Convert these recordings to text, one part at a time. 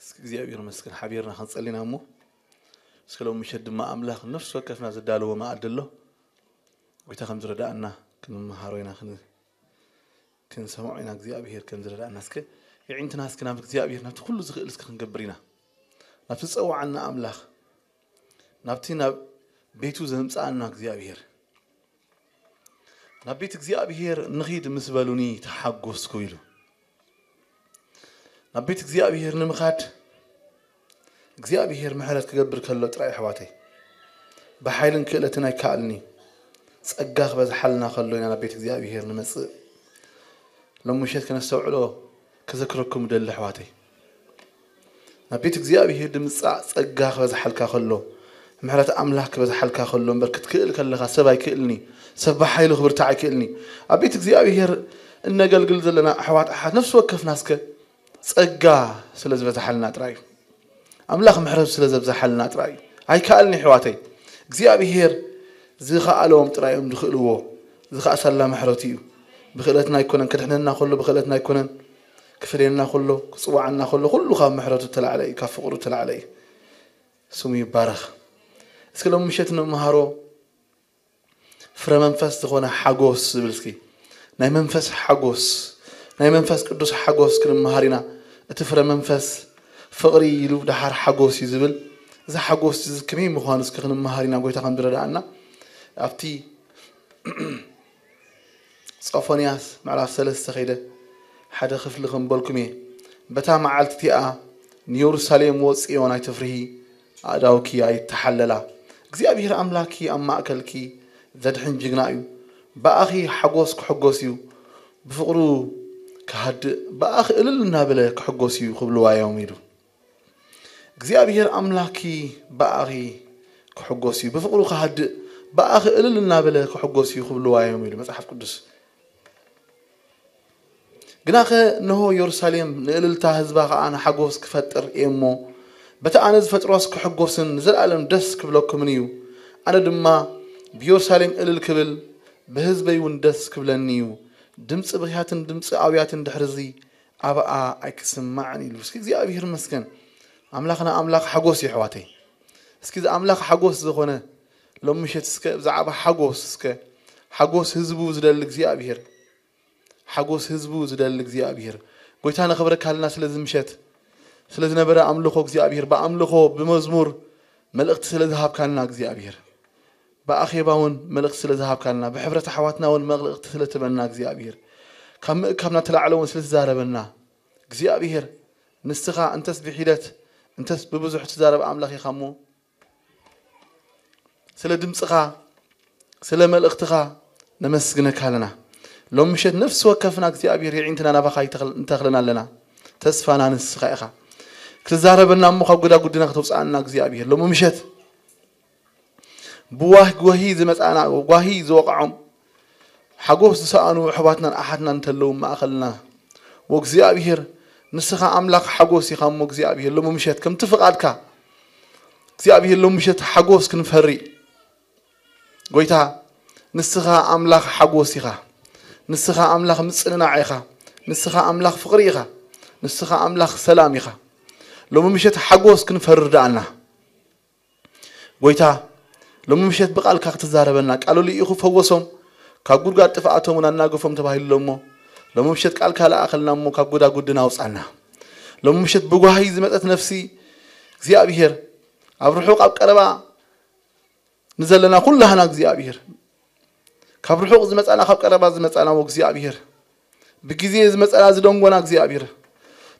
እስኪ እግዚኣብሔር ይመስገን ሓቢርና ክንጸሊ ኢና እሞ፣ እስከ ሎም ምሸት ድማ ኣምላኽ ነፍሲ ወከፍና ዘዳለዎ መኣዲ ኣሎ። ጎይታ ከም ዝረዳእና ክንመሃሮ ኢና፣ ክን-፣ ክንሰምዖ ኢና እግዚኣብሔር ከም ዝረዳእና። እስከ የዒንትና እስኪ ናብ እግዚኣብሔር፣ ናብቲ ኩሉ ዝኽእል እስኪ ክንገብር ኢና። ናብቲ ዝጸዋዓና ኣምላኽ፣ ናብቲ ናብ ቤቱ ዘምጽኣና እግዚኣብሔር። ናብ ቤት እግዚኣብሔር ንኺድ ምስ በሉኒ ተሓጎስኩ ኢሉ። ናብ ቤት እግዚኣብሔር ንምኻድ እግዚኣብሔር ምሕረት ክገብር ከሎ ጥራይ ኣሕዋተይ፣ ብሓይልን ክእለትን ኣይከኣልን እዩ። ጸጋ ክበዝሓልና ከሎ ኢና ናብ ቤት እግዚኣብሔር ንመጽእ። ሎም ምሸት ከነስተውዕሎ ክዘክረኩም ደሊ ኣሕዋተይ። ናብ ቤት እግዚኣብሔር ድምጻእ ጸጋ ክበዝሓልካ ከሎ፣ ምሕረት ኣምላኽ ክበዝሓልካ ከሎ እምበር ክትክእል ከለኻ ሰብ ኣይክእልኒ፣ ሰብ ብሓይሉ ክብርታዕ ኣይክእልኒ። ኣብ ቤት እግዚኣብሔር እነገልግል ዘለና ኣሕዋት ኣሓት ነፍሲ ወከፍና እስከ ጸጋ ስለ ዝበዝሓልና ጥራይ እዩ። ኣምላኽ ምሕረቱ ስለ ዘብዝሓልና ጥራይ እዩ። ኣይከኣልን ኣሕዋተይ። እግዚኣብሔር ዝኸኣሎም ጥራይ እዮም ዝኽእልዎ። ዝኸኣሰላ ምሕረቱ እዩ። ብኽእለትና ኣይኮነን፣ ከድሕነና ከሎ ብኽእለትና ኣይኮነን። ክፈልየና ከሎ፣ ክጽዋዓና ከሎ፣ ኩሉ ካብ ምሕረቱ ተላዕለ እዩ፣ ካብ ፍቕሩ ተላዕለ እዩ። ስሙ ይባረኽ። እስኪ ሎም ምሸት ንመሃሮ ፍረ መንፈስ ዝኾነ ሓጎስ ዝብል እስኪ። ናይ መንፈስ ሓጎስ፣ ናይ መንፈስ ቅዱስ ሓጎስ ክንመሃር ኢና። እቲ ፍረ መንፈስ ፍቕሪ ኢሉ ደሓር ሓጎስ እዩ ዝብል። እዚ ሓጎስ እዚ ከመይ ምዃኑ እስኪ ክንመሃር ኢና፣ ጎይታ ከም ዝረዳእና። ኣብቲ ጾፎንያስ ምዕራፍ ሰለስተ ከይደ ሓደ ክፍሊ ከም በልኩም እየ። በታ መዓልቲ እቲኣ ንየሩሳሌም ወጽዮ ኣይትፍርሂ፣ ኣእዳውኪ ኣይተሓለላ። እግዚኣብሔር ኣምላኽኪ ኣብ ማእከልኪ ዘድሕን ጅግና እዩ። ብኣኺ ሓጎስ ክሕጎስ እዩ፣ ብፍቕሩ ክሃድእ፣ ብኣኺ እልል እናበለ ክሕጎስ እዩ ክብልዋ እዮም ኢሉ። እግዚኣብሔር ኣምላኽኪ ብኣኺ ክሕጎስ እዩ፣ ብፍቕሩ ክሃድእ፣ ብኣኺ እልል እናበለ ክሕጎስ እዩ ክብልዋ እዮም ኢሉ መጽሓፍ ቅዱስ። ግናኸ እንሆ፣ የሩሳሌም ንእልልታ፣ ህዝባ ኸኣ ንሓጎስ ክፈጥር እየ እሞ፣ በቲ ኣነ ዝፈጥሮስ ክሕጎስን ንዘለኣለም ደስ ክብለኩምን እዩ። ኣነ ድማ ብየሩሳሌም እልል ክብል፣ ብህዝበይ እውን ደስ ክብለኒ እዩ። ድምፂ ብኽያትን ድምፂ ኣውያትን ድሕርዚ ኣብኣ ኣይክስማዕን ኢሉ። እስኪ እግዚኣብሔር ይመስገን። ኣምላኽና ኣምላኽ ሓጎስ እዩ፣ ኣሕዋተይ። እስኪ እዚ ኣምላኽ ሓጎስ ዝኾነ ሎም ምሸት እስከ ብዛዕባ ሓጎስ፣ እስከ ሓጎስ ህዝቡ ዝደሊ እግዚኣብሔር፣ ሓጎስ ህዝቡ ዝደሊ እግዚኣብሔር፣ ጎይታ ነኽብረካ ኣለና ስለዚ ምሸት፣ ስለ ዝነበረ ኣምልኾ እግዚኣብሔር፣ ብኣምልኾ ብመዝሙር መልእኽቲ ስለ ዝሃብካልና እግዚኣብሔር፣ ብኣኼባ እውን መልእኽቲ ስለ ዝሃብካልና፣ ብሕብረት ኣሕዋትና እውን መልእኽቲ ስለ ትበና እግዚኣብሔር፣ ካብ ምእካብና ተላዕለ እውን ስለ ትዛረበና እግዚኣብሔር፣ ንስኻ እንተስ ብሒደት እንተስ ብብዙሕ ትዛረብ ኣምላኽ ኢኻ እሞ፣ ስለ ድምፅኻ ስለ መልእኽትኻ ነመስግነካ ኣለና። ሎም ምሸት ነፍሲ ወከፍና እግዚኣብሔር የዒንትና ናባኻ ይተኽል-፣ እንተኽለና ኣለና። ተስፋና ንስኻ ኢኻ። ክትዛረበና እሞ ካብ ጎዳጉድና ከተውፅኣና እግዚኣብሔር። ሎም ምሸት ብዋህ-፣ ጓሂ ዝመፃና፣ ጓሂ ዝወቕዖም፣ ሓጎስ ዝሰኣኑ ኣሕዋትናን ኣሓትናን እንተለዉ ማእኸልና፣ ወእግዚኣብሔር ንስኻ ኣምላኽ ሓጎስ ኢኻ እሞ እግዚኣብሔር ሎሚ ምሸት ከምቲ ፍቓድካ እግዚኣብሔር ሎሚ ምሸት ሓጎስ ክንፈሪ። ጎይታ ንስኻ ኣምላኽ ሓጎስ ኢኻ። ንስኻ ኣምላኽ ምጽንናዕ ኢኻ። ንስኻ ኣምላኽ ፍቕሪ ኢኻ። ንስኻ ኣምላኽ ሰላም ኢኻ። ሎሚ ምሸት ሓጎስ ክንፈሪ ርድኣና። ጎይታ ሎሚ ምሸት ብቃልካ ክትዛረበና፣ ቃሉ ልኢኹ ፈወሶም፣ ካብ ጉድጓድ ጥፍኣቶም እውን ኣናገፎም ተባሂሉ ኣሎ እሞ፣ ሎሚ ምሸት ቃልካ ለኣኸልና እሞ ካብ ጎዳጉድና ኣውጻና። ሎሚ ምሸት ብጓሂ ዝመጸት ነፍሲ እግዚኣብሔር፣ ኣብ ርሑቕ ኣብ ቀረባ ንዘለና ኩላህና እግዚኣብሔር፣ ካብ ርሑቕ ዝመጻና ካብ ቀረባ ዝመጻና እግዚኣብሔር፣ ብግዜ ዝመጸና ዝደንጎና እግዚኣብሔር፣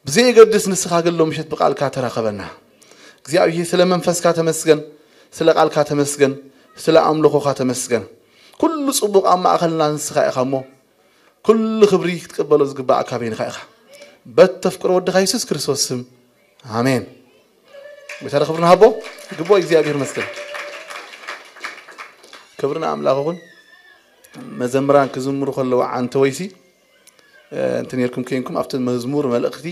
ብዘየገድስ ንስኻ ግን ሎሚ ምሸት ብቃልካ ተራኸበና። እግዚኣብሔር ስለ መንፈስካ ተመስገን፣ ስለ ቃልካ ተመስገን፣ ስለ ኣምልኾኻ ተመስገን። ኩሉ ጽቡቕ ኣብ ማእኸልና ንስኻ ኢኻ እሞ፣ ኩሉ ክብሪ ክትቅበሎ ዝግባእ ካበይንኻ ኢኻ። በተፍቅሮ ወድኻ የሱስ ክርስቶስ ስም ኣሜን። ጎይታ ክብሪ ንሃቦ። ይግብኦ እግዚኣብሔር ይመስገን። ክብሪ ንኣምላኽ ይኹን። መዘምራን ክዝምሩ ከለዉ ዓንተ ወይሲ እንተ ነርኩም ከይንኩም ኣብቲ መዝሙር መልእኽቲ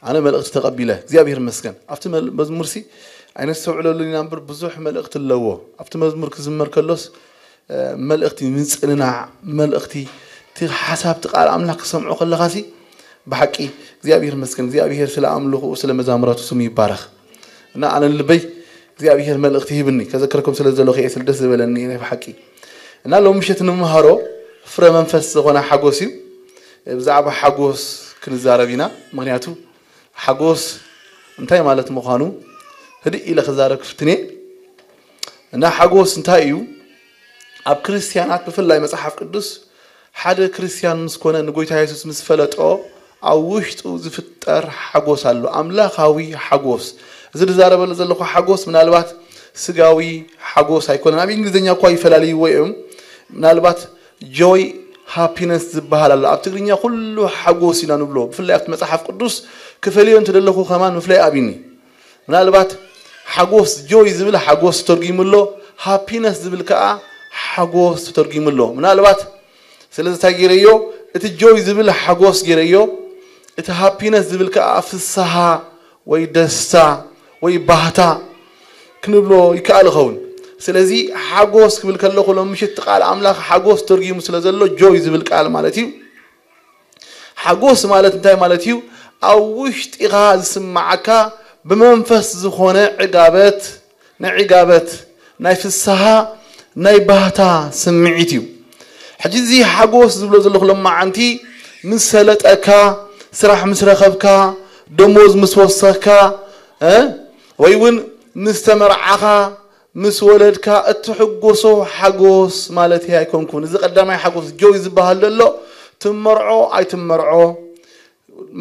ኣነ መልእኽቲ ተቐቢለ እግዚኣብሔር ይመስገን። ኣብቲ መል-፣ መዝሙርሲ ኣይነስተውዕለሉን ኢና እምበር ብዙሕ መልእኽቲ ኣለዎ። ኣብቲ መዝሙር ክዝመር ከሎስ መልእኽቲ ምጽንናዕ፣ መልእኽቲ እቲ ሓሳብ እቲ ቃል ኣምላኽ ክሰምዖ ከለኻሲ ብሓቂ እግዚኣብሔር ይመስገን። እግዚኣብሔር ስለ ኣምልኹኡ፣ ስለ መዛሙራቱ ስሙ ይባረኽ። እና ኣነ ልበይ እግዚኣብሔር መልእኽቲ ሂብኒ፣ ከዘክረኩም ስለ ዘለኹ እየ ስለ ደስ ዝበለኒ ናይ ብሓቂ። እና ሎም ምሸት ንምሃሮ ፍረ መንፈስ ዝኾነ ሓጎስ እዩ። ብዛዕባ ሓጎስ ክንዛረብ ኢና። ምኽንያቱ ሓጎስ እንታይ ማለት ምዃኑ ህድእ ኢለ ክዛረብ ክፍትን እየ። እና ሓጎስ እንታይ እዩ? ኣብ ክርስትያናት ብፍላይ መጽሓፍ ቅዱስ ሓደ ክርስትያን ምስ ኮነ ንጎይታ የሱስ ምስ ፈለጦ ኣብ ውሽጡ ዝፍጠር ሓጎስ ኣሎ። ኣምላኻዊ ሓጎስ። እዚ ዝዛረበሉ ዘለኹ ሓጎስ ምናልባት ስጋዊ ሓጎስ ኣይኮነን። ኣብ እንግሊዝኛ እኳ ይፈላልይዎ እዮም። ምናልባት ጆይ ሃፒነስ ዝበሃል ኣሎ። ኣብ ትግርኛ ኩሉ ሓጎስ ኢና ንብሎ። ብፍላይ ኣብቲ መጽሓፍ ቅዱስ ክፈልዮ እንተደለኹ ከማን ምፍላይ ኣብኒ። ምናልባት ሓጎስ ጆይ ዝብል ሓጎስ ተተርጊሙ ኣሎ። ሃፒነስ ዝብል ከዓ ሓጎስ ተተርጊሙ ኣሎ። ምናልባት ስለዚ እንታይ ገይረዮ? እቲ ጆይ ዝብል ሓጎስ ገይረዮ። እቲ ሃፒነስ ዝብል ከዓ ፍስሃ ወይ ደስታ ወይ ባህታ ክንብሎ ይከኣል ይኸውን። ስለዚ ሓጎስ ክብል ከለኹ ሎም ምሽት ቃል ኣምላኽ ሓጎስ ተርጊሙ ስለ ዘሎ ጆይ ዝብል ቃል ማለት እዩ። ሓጎስ ማለት እንታይ ማለት እዩ? ኣብ ውሽጢኻ ዝስማዓካ ብመንፈስ ዝኾነ ዕጋበት፣ ናይ ዕጋበት፣ ናይ ፍስሃ፣ ናይ ባህታ ስምዒት እዩ። ሕጂ እዚ ሓጎስ ዝብሎ ዘለኹ ሎማዓንቲ ምስ ሰለጠካ፣ ስራሕ ምስ ረኸብካ፣ ደሞዝ ምስ ወሰኽካ፣ እ? ወይ እውን ምስ ተመርዓኻ፣ ምስ ወለድካ እትሕጎሶ ሓጎስ ማለት ኣይኮንኩን። እዚ ቀዳማይ ሓጎስ ጆይ ዝበሃል ዘሎ ትመርዖ ኣይትመርዖ፣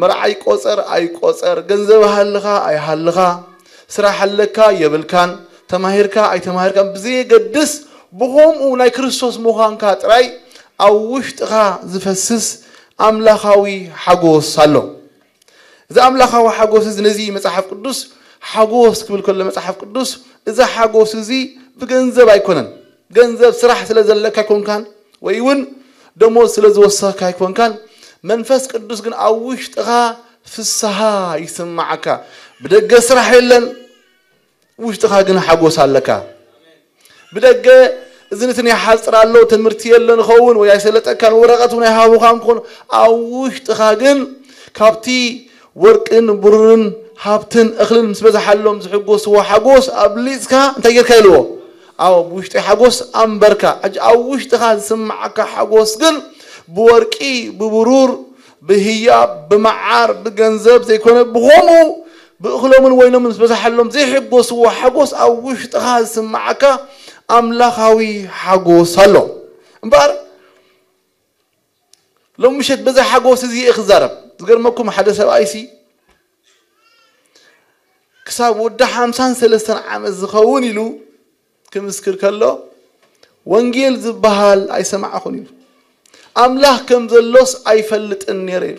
መርዓ ይቆጸር ኣይቆጸር፣ ገንዘብ ሃልኻ ኣይሃልኻ፣ ስራሕ ኣለካ የብልካን፣ ተማሂርካ ኣይተማሂርካን ብዘየገድስ ብኸምኡ ናይ ክርስቶስ ምዃንካ ጥራይ ኣብ ውሽጥኻ ዝፈስስ ኣምላኻዊ ሓጎስ ኣሎ። እዚ ኣምላኻዊ ሓጎስ እዚ ነዚ መጽሓፍ ቅዱስ ሓጎስ ክብል ከሎ መጽሓፍ ቅዱስ እዚ ሓጎስ እዚ ብገንዘብ ኣይኮነን። ገንዘብ ስራሕ ስለ ዘለካ ኣይኮንካን ወይ እውን ደሞዝ ስለ ዝወሰኽካ ኣይኮንካን። መንፈስ ቅዱስ ግን ኣብ ውሽጥኻ ፍስሃ ይስማዓካ። ብደገ ስራሕ የለን፣ ውሽጥኻ ግን ሓጎስ ኣለካ። ብደገ እዚ ንትን ይሓጽር ኣሎ፣ ትምህርቲ የለን ኸውን ወይ ኣይሰለጠካን፣ ወረቐት እውን ኣይሃቡኻን ክኾኑ፣ ኣብ ውሽጥኻ ግን ካብቲ ወርቅን ብሩርን ሃብትን እኽልን ምስ በዝሓሎም ዝሕጎስዎ ሓጎስ ኣብሊጽካ እንታይ ጌርካ ኢልዎ? ኣብ ውሽጢ ሓጎስ ኣንበርካ። ሕጂ ኣብ ውሽጥኻ ዝስምዓካ ሓጎስ ግን ብወርቂ፣ ብብሩር፣ ብህያብ፣ ብመዓር፣ ብገንዘብ ዘይኮነ፣ ብኸምኡ ብእኽሎምን ወይኖምን ምስ በዝሓሎም ዘይሕጎስዎ ሓጎስ ኣብ ውሽጥኻ ዝስምዓካ ኣምላኻዊ ሓጎስ ኣሎ። እምበኣር ሎም ምሸት በዚ ሓጎስ እዚ እየ ክዛረብ። ዝገርመኩም ሓደ ሰብኣይሲ ክሳብ ወዲ ሓምሳን ሰለስተን ዓመት ዝኸውን ኢሉ ክምስክር ከሎ ወንጌል ዝበሃል ኣይሰማዕኹን ኢሉ። ኣምላኽ ከም ዘሎስ ኣይፈልጥን ነይረ ኢሉ።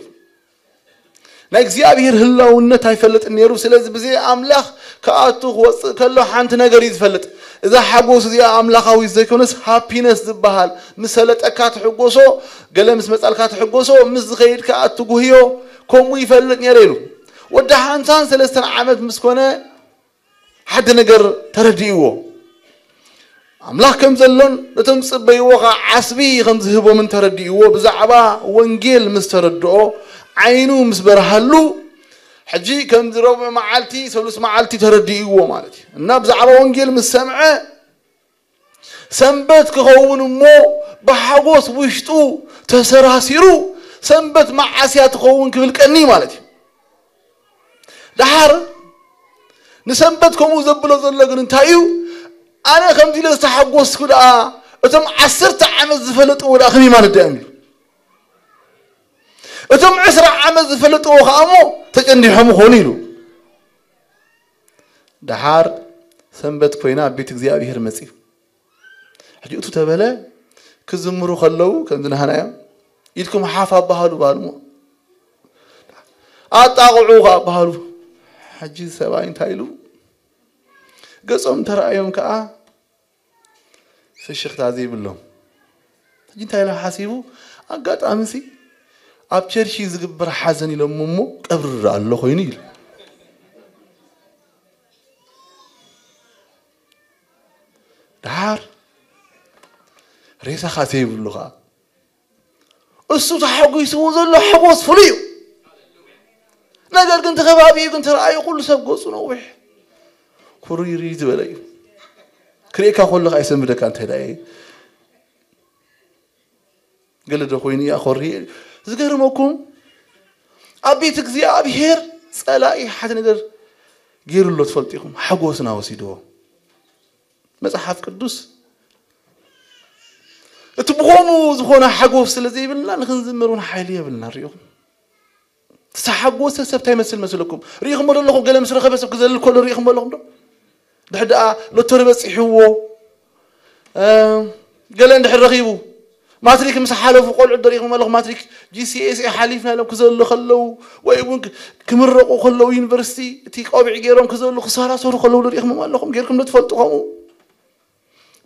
ናይ እግዚኣብሔር ህላውነት ኣይፈልጥን ነይሩ። ስለዚ ብዘይ ኣምላኽ ክኣቱ ክወፅእ ከሎ ሓንቲ ነገር እዩ ዝፈልጥ። እዛ ሓጎስ እዚኣ ኣምላኻዊት ዘይኮነስ ሃፒነስ ዝበሃል ምስ ሰለጠካ ትሕጎሶ፣ ገለ ምስ መፃልካ ትሕጎሶ፣ ምስ ዝኸይድ ከዓ ትጉህዮ፣ ከምኡ ይፈልጥ ነይረ ኢሉ። ወዲ ሓምሳን ሰለስተን ዓመት ምስ ኮነ ሓደ ነገር ተረዲእዎ። ኣምላኽ ከም ዘሎን ነቶም ዝጽበይዎ ኸዓ ዓስቢ ከም ዝህቦምን ተረዲእዎ። ብዛዕባ ወንጌል ምስ ተረድኦ ዓይኑ ምስ በርሃሉ ሕጂ ከምዚ ረቡዕ መዓልቲ ሰሉስ መዓልቲ ተረዲእዎ ማለት እዩ። እና ብዛዕባ ወንጌል ምስ ሰምዐ ሰንበት ክኸውን እሞ ብሓጎስ ውሽጡ ተሰራሲሩ ሰንበት መዓስያ ትኸውን ክብል ቀኒ ማለት እዩ። ደሓር ንሰንበት ከምኡ ዘብሎ ዘሎ ግን እንታይ እዩ? ኣነ ከምዚ ኢለ ዝተሓጎስኩ ደኣ እቶም ዓሰርተ ዓመት ዝፈለጥዎ ደኣ ከመይ ማለት ደኣ ኢሉ። እቶም ዕስራ ዓመት ዝፈለጥዎ ከኣ እሞ ተጨንዲሖም ይኾኑ ኢሉ። ደሓር ሰንበት ኮይና ኣብ ቤት እግዚኣብሔር መጺኡ። ሕጂ እቱ ተበለ ክዝምሩ ከለዉ ከምዚ ናህና እዮም ኢድኩም ሓፍ ኣባሃሉ ባልሞ ኣጣቕዑ ከኣ ኣባሃሉ። ሕጂ ሰብኣይ እንታይ ኢሉ ገጾም ተረኣዮም ከኣ ፍሽኽታ ዘይብሎም። ሕጂ እንታይ ኢሉ ሓሲቡ ኣጋጣሚ ሲ ኣብ ቸርሺ ዝግበር ሓዘን ኢሎም እሞ ቀብሪ ኣሎ ኮይኑ ኢሉ። ደሓር ሬሳኻ ዘይብሉ ኸዓ እሱ ተሓጒስዎ ዘሎ ሓጎስ ፍሉይ እዩ። ነገር ግን ተኸባቢኡ ግን ተረኣዩ ኩሉ ሰብ ገጹ ነዊሕ ኩርይርይ ዝበለ እዩ። ክርእየካ ከለኻ ኣይሰንብደካ እንታይ ደኣ ገለ ዶ ኮይኑ ይኣኾሪ። ዝገርመኩም ኣብ ቤት እግዚኣብሔር ጸላኢ ሓደ ነገር ገይሩ ኣሎ ትፈልጡ ኢኹም። ሓጎስና ወሲድዎ። መጽሓፍ ቅዱስ እቲ ብኾኑ ዝኾነ ሓጎስ ስለ ዘይብልና ንክንዝምር እውን ሓይሊ የብልና። ሪኢኹም ዝተሓጎሰ ሰብ እንታይ መስል መስለኩም? ሪኢኹም ኣለኹም ገለ ምስ ረኸበ ሰብ ክዘልል ከሎ ሪኢኹም ኣለኹም ዶ? ድሕር ደኣ ሎተሪ በጺሕዎ ገለ እንድሕር ረኺቡ ማትሪክ ምስ ሓለፉ ቆልዑ ዶ ሪኢኹም ኣለኹም? ማትሪክ ጂሲኤስኤ ሓሊፍና ኢሎም ክዘሉ ከለዉ ወይ እውን ክምረቑ ከለዉ ዩኒቨርሲቲ እቲ ቆቢዕ ገይሮም ክዘሉ ክሰራሰሩ ከለዉ ዶ ሪኢኹም ኣለኹም? ጌርኩም ዶ ትፈልጡ ከምኡ?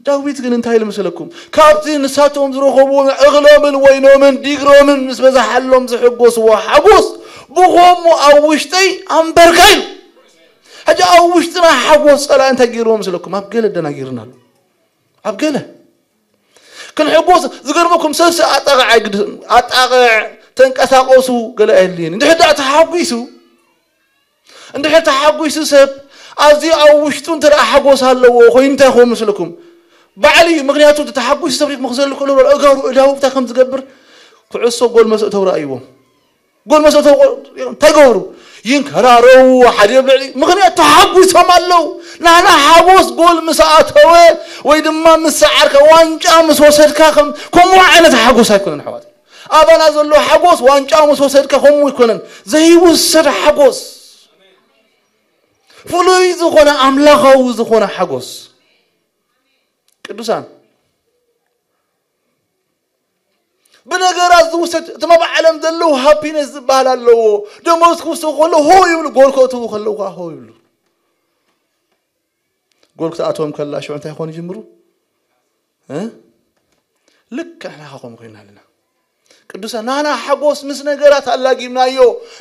ዳዊት ግን እንታይ ኢሉ መሰለኩም? ካብቲ ንሳቶም ዝረኸብዎ እኽሎምን ወይኖምን ዲግሮምን ምስ በዛሓሎም ዝሕጎስዎ ሓጎስ ብኸምኡ ኣብ ውሽጠይ ኣንበርካ ኢሉ። ሕጂ ኣብ ውሽጥና ሓጎስ ጸላኢ እንታይ ገይርዎ መስለኩም? ኣብ ገለ ደናጊርና ኣሎ። ኣብ ገለ ክንሕጎስ ዝገርመኩም ሰብሲ ኣጣቕዕ ኣይግድስን ኣጣቕዕ ተንቀሳቀሱ ገለ ኣየድልየን። እንድሕር ደኣ ተሓጒሱ እንድሕር ተሓጒሱ ሰብ ኣዝዩ ኣብ ውሽጡ እንተ ደኣ ሓጎስ ኣለዎ ኮይኑ እንታይ ይኸውን መስለኩም? ባዕሉ እዩ። ምክንያቱ እቲ ተሓጒሱ ሰብ ሪኢኹም ክዘሉ ከሎ እጋሩ እዳውብታ ከም ዝገብር ኩዕሶ ጎል መስእተው ረኣይዎም። ጎል መሰተው እንታይ ገብሩ? ይንከራረው ሓደ ኣብ ልዕሊ ምክንያት ተሓጒሶም ኣለዉ። ናና ሓጎስ ጎል ምስ ኣተወ ወይ ድማ ምስ ሰዓርካ ዋንጫ ምስ ወሰድካ ከም ከምኡ ዓይነት ሓጎስ ኣይኮነን ኣሕዋት። ኣባና ዘሎ ሓጎስ ዋንጫ ምስ ወሰድካ ከምኡ ኣይኮነን። ዘይውሰድ ሓጎስ ፍሉይ ዝኾነ ኣምላኻዊ ዝኾነ ሓጎስ ቅዱሳን ብነገራት ዝውሰድ እቶም ኣብ ዓለም ዘለዉ ሃፒነስ ዝበሃል ኣለዎ። ደሞዝ ክውስኹ ከለዉ ሆ ይብሉ፣ ጎል ከእትዉ ከለዉ ከዓ ሆ ይብሉ። ጎል ክትኣትዎም ከላ ሽዑ እንታይ ክኾኑ ይጅምሩ? እ? ልክዕ ንሕና ከምኡ ኮይና ኣለና። ቅዱሳን ናና ሓጎስ ምስ ነገራት ኣላጊምናዮ፣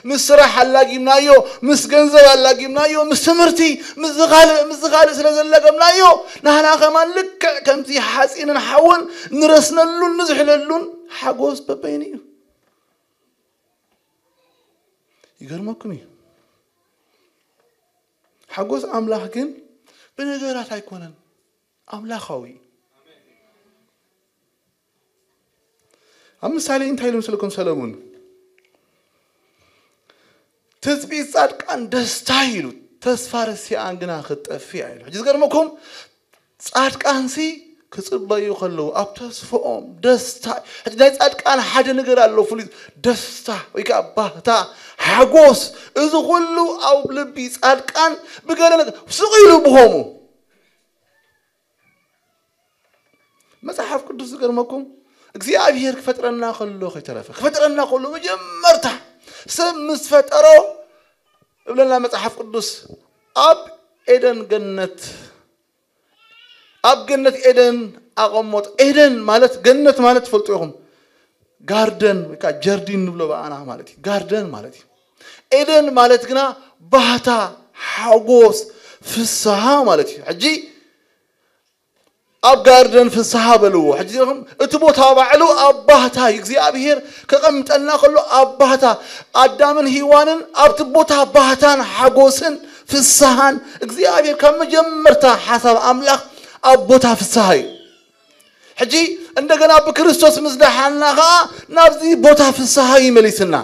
ምስ ስራሕ ኣላጊምናዮ፣ ምስ ገንዘብ ኣላጊምናዮ፣ ምስ ትምህርቲ፣ ምስ ዝኻልእ ምስ ዝኻልእ ስለ ዘለገምናዮ ናህና ከማን ልክዕ ከምቲ ሓፂንን ሓውን ንረስነሉን ንዝሕለሉን ሓጎስ በበይኑ እዩ። ይገርመኩም እዩ። ሓጎስ ኣምላኽ ግን ብነገራት ኣይኮነን፣ ኣምላኻዊ እዩ። ኣብ ምሳሌ እንታይ ኢሉ ምስልኩም ሰለሙን? ትጽቢት ጻድቃን ደስታ ኢሉ፣ ተስፋ ረሲኣን ግና ክትጠፍእ ኢሉ። ሕጂ ዝገርመኩም ጻድቃንሲ ክጽበዩ ከለዉ ኣብ ተስፍኦም ደስታ። ሕጂ ናይ ጻድቃን ሓደ ነገር ኣሎ ፍሉይ ደስታ ወይ ከዓ ባህታ ሓጎስ። እዚ ኩሉ ኣብ ልቢ ጻድቃን ብገለ ነገር ስቕ ኢሉ ብኸሙ መጽሓፍ ቅዱስ ዝገርመኩም እግዚኣብሔር ክፈጥረና ከሎ ከይተረፈ ክፈጥረና ከሎ መጀመርታ ሰብ ምስ ፈጠሮ እብለና መጽሓፍ ቅዱስ ኣብ ኤደን ገነት ኣብ ገነት ኤደን ኣቐሞጦ። ኤደን ማለት ገነት ማለት ትፈልጡ ኢኹም። ጋርደን ወይ ከዓ ጀርዲን ንብሎ ብኣና ማለት እዩ። ጋርደን ማለት እዩ። ኤደን ማለት ግና ባህታ፣ ሓጎስ፣ ፍስሃ ማለት እዩ። ሕጂ ኣብ ጋርደን ፍስሃ በልዎ። ሕጂ ዚኹም እቲ ቦታ ባዕሉ ኣብ ባህታ እዩ። እግዚኣብሔር ከቐምጠልና ከሎ ኣብ ባህታ ኣዳምን ሂዋንን ኣብቲ ቦታ ባህታን ሓጎስን ፍስሃን እግዚኣብሔር ካብ መጀመርታ ሓሳብ ኣምላኽ ኣብ ቦታ ፍስሃ እዩ። ሕጂ እንደገና ብክርስቶስ ምስ ደሓና ኸዓ ናብዚ ቦታ ፍስሃ እዩ መሊስና።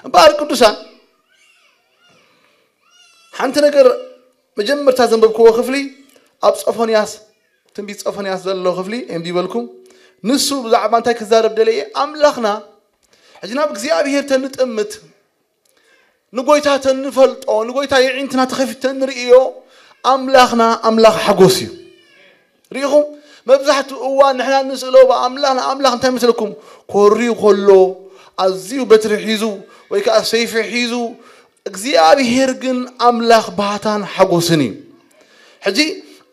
እምበኣር ቅዱሳን ሓንቲ ነገር መጀመርታ ዘንበብክዎ ክፍሊ ኣብ ጾፎንያስ ትንቢት ጾፎንያስ ዘሎ ክፍሊ እንዲበልኩም ንሱ ብዛዕባ እንታይ ክዛረብ ደለየ ኣምላኽና ሕጂ ናብ እግዚኣብሔር ተንጥምት ንጎይታ ተንፈልጦ ንጎይታ የዒንትና ተኸፊት ተንርእዮ ኣምላኽና ኣምላኽ ሓጎስ እዩ። ርኢኹም መብዛሕትኡ እዋን ንሕና ንስእሎ ብኣምላኽ ንኣምላኽ እንታይ መስለኩም ኮርዩ ከሎ ኣዝዩ በትሪ ሒዙ ወይ ከዓ ሰይፊ ሒዙ እግዚኣብሔር ግን ኣምላኽ ባህታን ሓጎስን እዩ። ሕጂ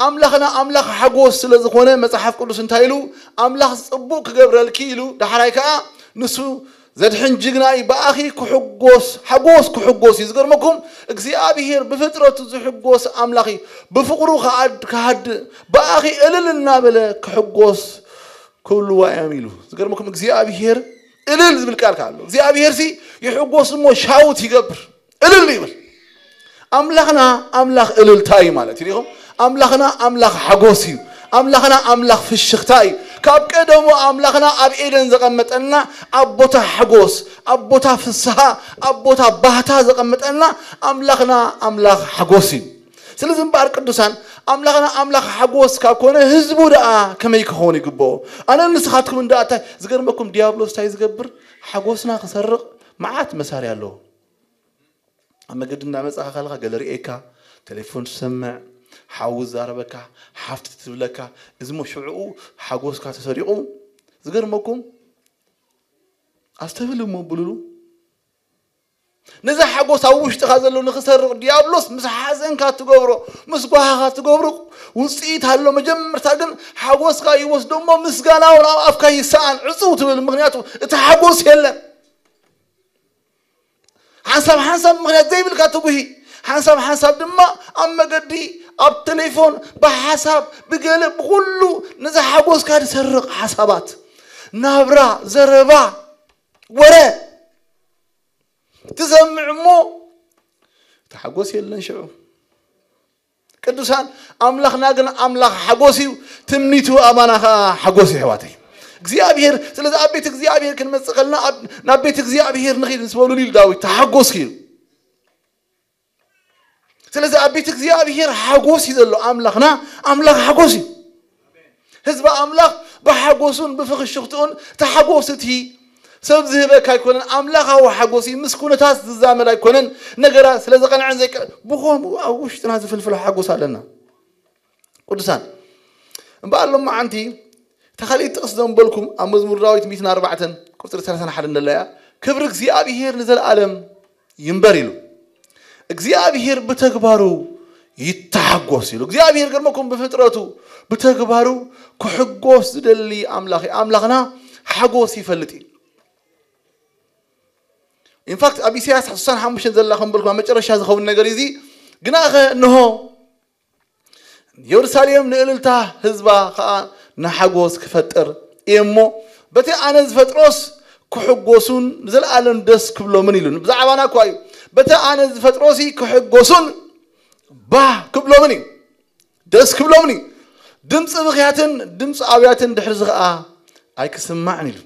ኣምላኽና ኣምላኽ ሓጎስ ስለ ዝኾነ መጽሓፍ ቅዱስ እንታይ ኢሉ ኣምላኽ ጽቡቕ ክገብረልኪ ኢሉ ዳሕራይ ከዓ ንሱ ዘድሕን ጅግና እዩ ብኣኺ ክሕጎስ ሓጎስ ክሕጎስ እዩ። ዝገርመኩም እግዚኣብሔር ብፍጥረቱ ዝሕጎስ ኣምላኽ እዩ። ብፍቕሩ ክሃድእ ብኣኺ እልል እናበለ ክሕጎስ ክብልዋ እዮም ኢሉ። ዝገርመኩም እግዚኣብሔር እልል ዝብል ቃል ኣሎ። እግዚኣብሔር ሲ ይሕጎስ እሞ ሻውት ይገብር። እልል ይብል። ኣምላኽና ኣምላኽ እልልታ እዩ ማለት እዩ። ሪኢኹም? ኣምላኽና ኣምላኽ ሓጎስ እዩ። ኣምላኽና ኣምላኽ ፍሽኽታ እዩ። ካብ ቀደሙ ኣምላኽና ኣብ ኤደን ዘቐመጠና ኣብ ቦታ ሓጎስ፣ ኣብ ቦታ ፍስሃ፣ ኣብ ቦታ ባህታ ዘቐመጠና ኣምላኽና ኣምላኽ ሓጎስ እዩ። ስለዚ እምበኣር ቅዱሳን፣ ኣምላኽና ኣምላኽ ሓጎስ ካብ ኮነ ህዝቡ ደኣ ከመይ ክኸውን ይግብኦ? ኣነ ንስኻትኩም እንዳ እንታይ ዝገርመኩም፣ ዲያብሎስ እንታይ ዝገብር? ሓጎስና ክሰርቕ መዓት መሳርያ ኣለዎ። ኣብ መገዲ እንዳመጻኻ ከለኻ ገለ ርእየካ፣ ቴሌፎን ትሰምዕ፣ ሓው ዝዛረበካ፣ ሓፍቲ ትብለካ፣ እዚ ሞ ሽዕኡ ሓጎስካ ተሰሪቑ። ዝገርመኩም ኣስተብህል እሞ ብሉሉ፣ ነዚ ሓጎስ ኣብ ውሽጥኻ ዘሎ ንኽሰርቕ ዲያብሎስ ምስ ሓዘንካ ትገብሮ፣ ምስ ጓሃኻ ትገብሮ ውፅኢት ኣሎ። መጀመርታ ግን ሓጎስካ ይወስዶ እሞ ምስጋና እውን ኣብ ኣፍካ ይሰኣን፣ ዕፅው ትብል። ምክንያቱ እቲ ሓጎስ የለን። ሓንሳብ ሓንሳብ ምክንያት ዘይብልካ ትጉሂ፣ ሓንሳብ ሓንሳብ ድማ ኣብ መገዲ፣ ኣብ ቴሌፎን፣ ብሓሳብ፣ ብገለ፣ ብኩሉ ነዚ ሓጎስካ ዝሰርቕ ሓሳባት፣ ናብራ፣ ዘረባ፣ ወረ ትሰምዕ እሞ እቲ ሓጎስ የለን ሽዑ። ቅዱሳን፣ ኣምላኽና ግን ኣምላኽ ሓጎስ እዩ፣ ትምኒቱ ኣባና ኸዓ ሓጎስ እዩ ኣሕዋተይ። እግዚኣብሔር፣ ስለዚ ኣብ ቤት እግዚኣብሔር ክንመጽእ ከለና ኣብ- ናብ ቤት እግዚኣብሔር ንኺድ ምስ በሉ ኢሉ ዳዊት ተሓጎስኪ ኢሉ። ስለዚ ኣብ ቤት እግዚኣብሔር ሓጎስ እዩ ዘሎ። ኣምላኽና ኣምላኽ ሓጎስ እዩ። ህዝቢ ኣምላኽ ብሓጎሱን ብፍኽሽኽትኡን ተሓጎስ እቲ ሰብ ዝህበካ ኣይኮነን። ኣምላኻዊ ሓጎስ እዩ። ምስ ኩነታት ዝዛመድ ኣይኮነን። ነገራት ስለ ዘቐንዐን ዘይቀ ብኸምኡ ኣብ ውሽጥና ዝፍልፍሎ ሓጎስ ኣለና። ቅዱሳን እምበኣር ሎማዓንቲ እታ ካልእ ጥቕስ ዘንበልኩም ኣብ መዝሙር ዳዊት ሚእትን ኣርባዕተን ቁፅሪ ሰላሳን ሓደን ደለያ ክብሪ እግዚኣብሔር ንዘለኣለም ይንበር ኢሉ። እግዚኣብሔር ብተግባሩ ይተሓጎስ ኢሉ። እግዚኣብሔር ገርመኩም ብፍጥረቱ ብተግባሩ ክሕጎስ ዝደሊ ኣምላኽ እዩ። ኣምላኽና ሓጎስ ይፈልጥ እዩ። ኢንፋክት ኣብ ኢሳያስ ስሳን ሓሙሽተን ዘላ ከም በልኩም ኣብ መጨረሻ ዝኸውን ነገር እዚ ግናኸ እንሆ የሩሳሌም ንእልልታ ህዝባ ኸዓ ንሓጎስ ክፈጥር እየ እሞ በቲ ኣነ ዝፈጥሮስ ክሕጎሱን ንዘለኣለም ደስ ክብሎምን ኢሉ። ብዛዕባና እኳ እዩ። በቲ ኣነ ዝፈጥሮሲ ክሕጎሱን ባህ ክብሎምን እዩ፣ ደስ ክብሎምን እዩ። ድምፂ ብኽያትን ድምፂ ኣውያትን ድሕርዚ ኸዓ ኣይክስማዕን ኢሉ።